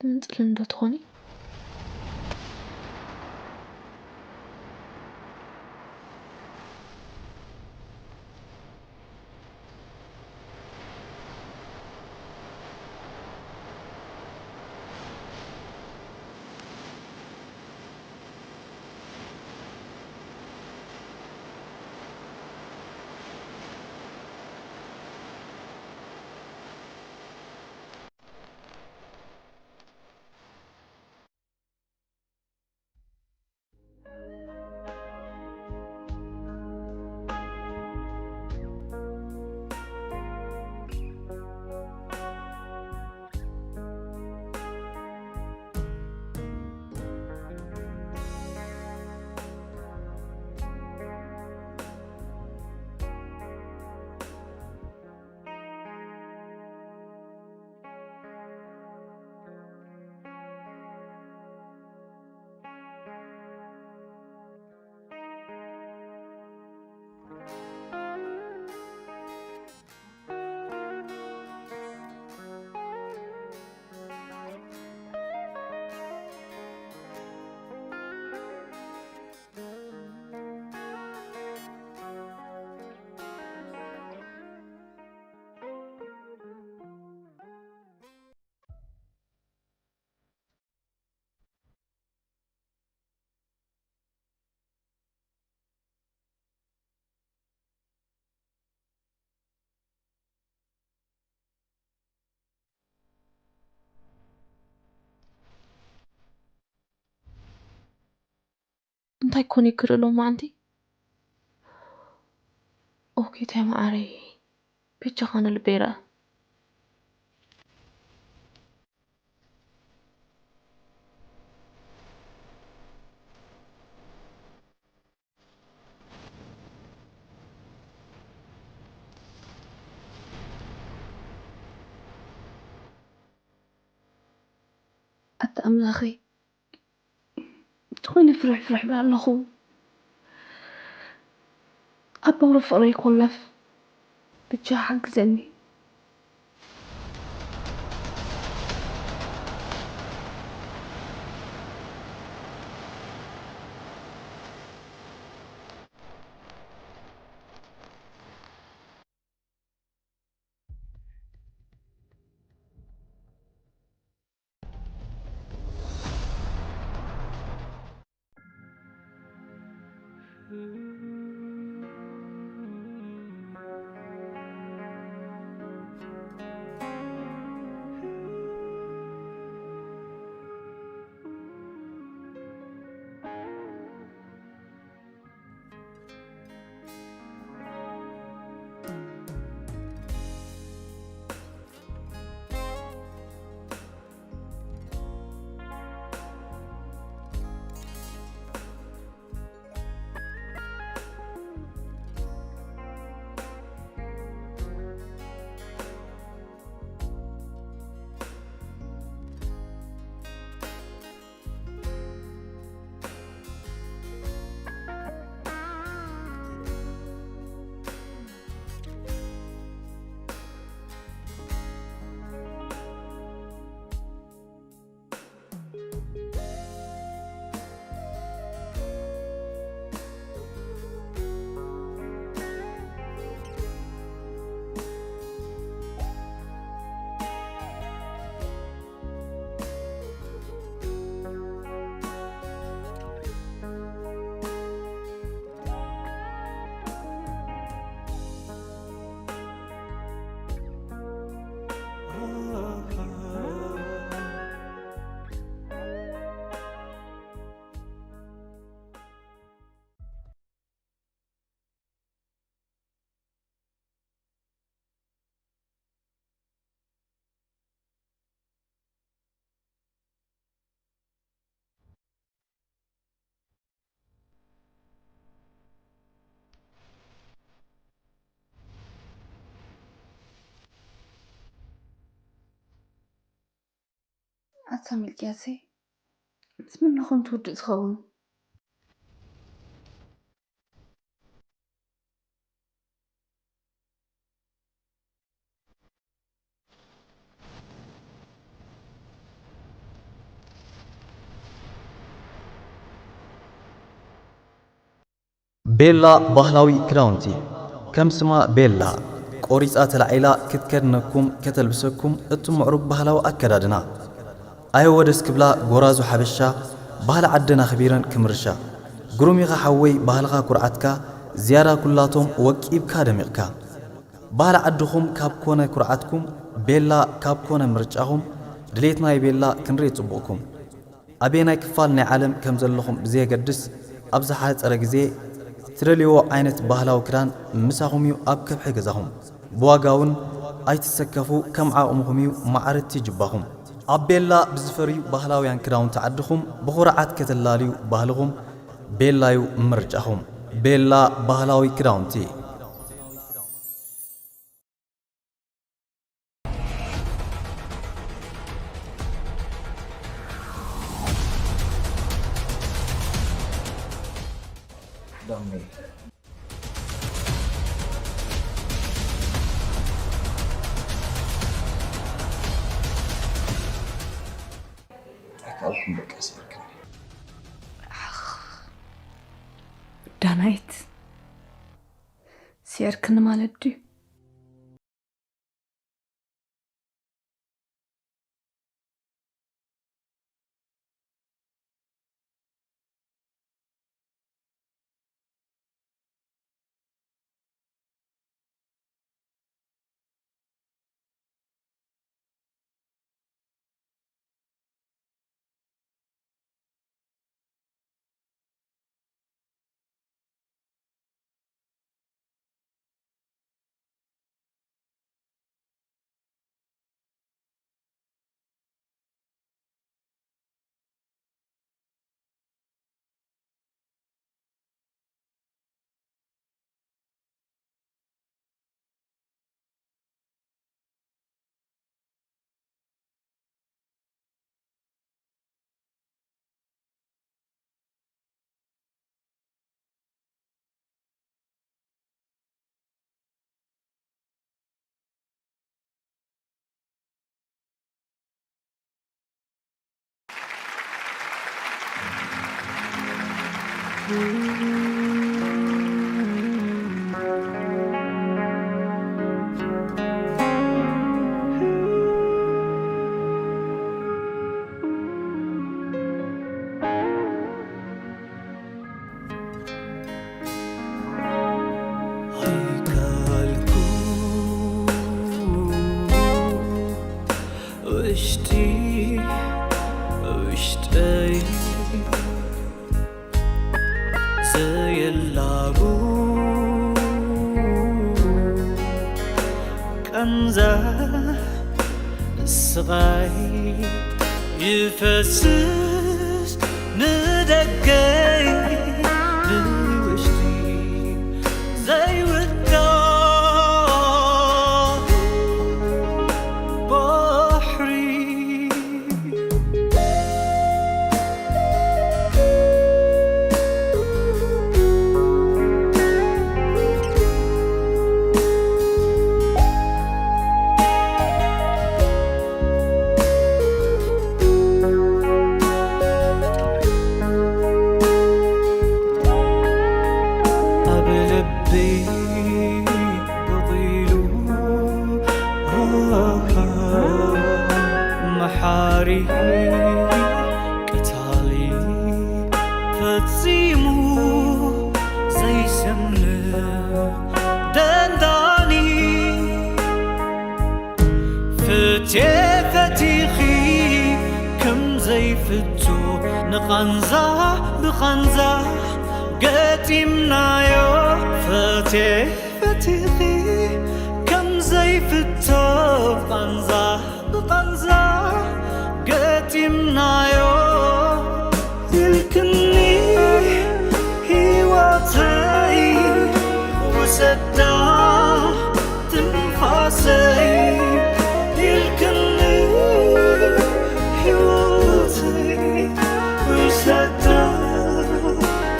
ትምንጽልን ዶ ትኾኒ? እንታይ ኮን ይክርሎ ማንቲ? ኦኬ ታይ ማዓረይ፣ ብቻ ኻነ ልቤራ። ኣታ ኣምላኸይ፣ እንተኾይነ ፍርሕ ፍርሕ ብላ ኣለኹ። ኣብ በሩ ፍቕረይ ኮለፍ፣ ብቻ ሓግዘኒ። ኣታ ሚልክያሰይ፣ ምስ መን ኾን ትውድእ ትኸውን? ቤላ ባህላዊ ክዳውንቲ። ከም ስማ ቤላ ቆሪጻ ተላዒላ ክትከድነኩም ከተልብሰኩም እቱ ምዕሩግ ባህላዊ ኣከዳድና። ኣየወ ደስ ክብላ ጎራዙ ሓበሻ፣ ባህሊ ዓደን ኣኽቢረን ክምርሻ። ግሩም ኢኻ ሓወይ ባህልኻ ኩርዓትካ፣ ዝያዳ ኩላቶም ወቂብካ ደሚቕካ። ባህሊ ዓድኹም ካብ ኮነ ኩርዓትኩም፣ ቤላ ካብ ኮነ ምርጫኹም፣ ድሌት ናይ ቤላ ክንርኢ ጽቡቕኩም። ኣበየናይ ክፋል ናይ ዓለም ከም ዘለኹም ብዘየገድስ፣ ኣብ ዝሓጸረ ግዜ ትደልይዎ ዓይነት ባህላዊ ክዳን ምሳኹም እዩ ኣብ ከብሒ ገዛኹም። ብዋጋ እውን ኣይትሰከፉ፣ ከም ዓቕምኹም እዩ ማዕረቲ ጅባኹም። ኣብ ቤላ ብዝፈርዩ ባህላውያን ክዳውንቲ ዓድኹም ብኹርዓት ከተላልዩ ባህልኹም፣ ቤላ እዩ ምርጫኹም። ቤላ ባህላዊ ክዳውንቲ። ዳሜ። ኣካልኩም በቃ ስበርክኒ። ዳናይት፣ ስየርክኒ ማለት ድዩ? ኣይከልኩ ውሽጢ ውሽጠይ ዘየላቡ ቃንዛ ስቓይ ይፈስስ ንደገይ ንውሽጢ ዘይውዳእ ባሕሪ። ኣብ ልበይ በቒሉ መሓሪ ቀታሊ ፈጺሙ ዘይሰምዕ ደንዳኒ። ፍትየ ፈቲኺ ከም ዘይፍቶ ንቓንዛ ብቓንዛ ገጢምናዮ። ፍትየ ፈቲኺ ከም ዘይፍቶ ቓንዛ ብቓንዛ ገጢምናዮ። ኢልክኒ ህይወተይ ውሰዳ ትንፋሰይ ኢልክኒ ህይወተይ ውሰዳ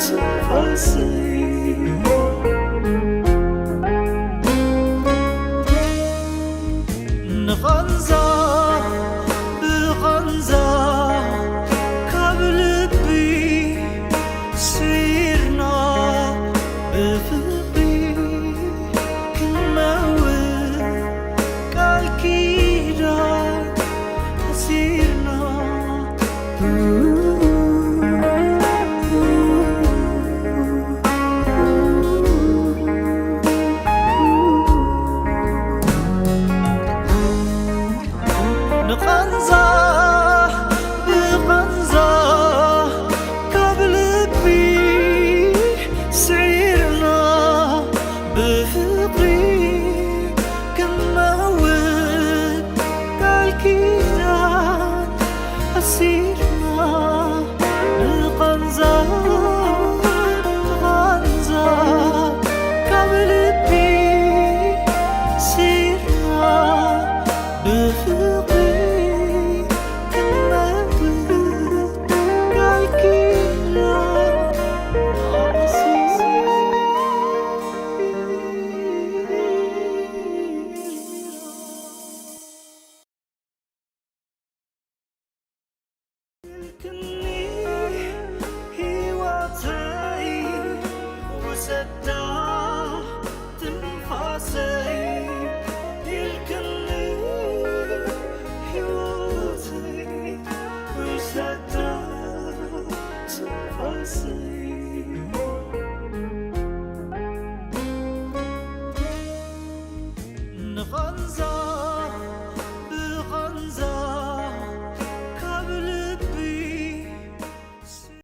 ትንፋሰይ። ንቓንዛ ብቓንዛ ካብ ልቢ ስዒርና ብፍቕሪ ክንመውት ቃል ኪዳን ኣሲርና። ንቓንዛ ብቓንዛ ካብ ልቢ ስዒርና ብፍቕሪ ክንመውት ቃል ኪዳን ኣሲርና። ንቓንዛ ንቓንዛ ካብ ልቢ ሲርና ብፍቕሪ ክንመውት ቃል ኪዳን ኣሲርና። ኢልክኒ ህይወተይ ውሰዳ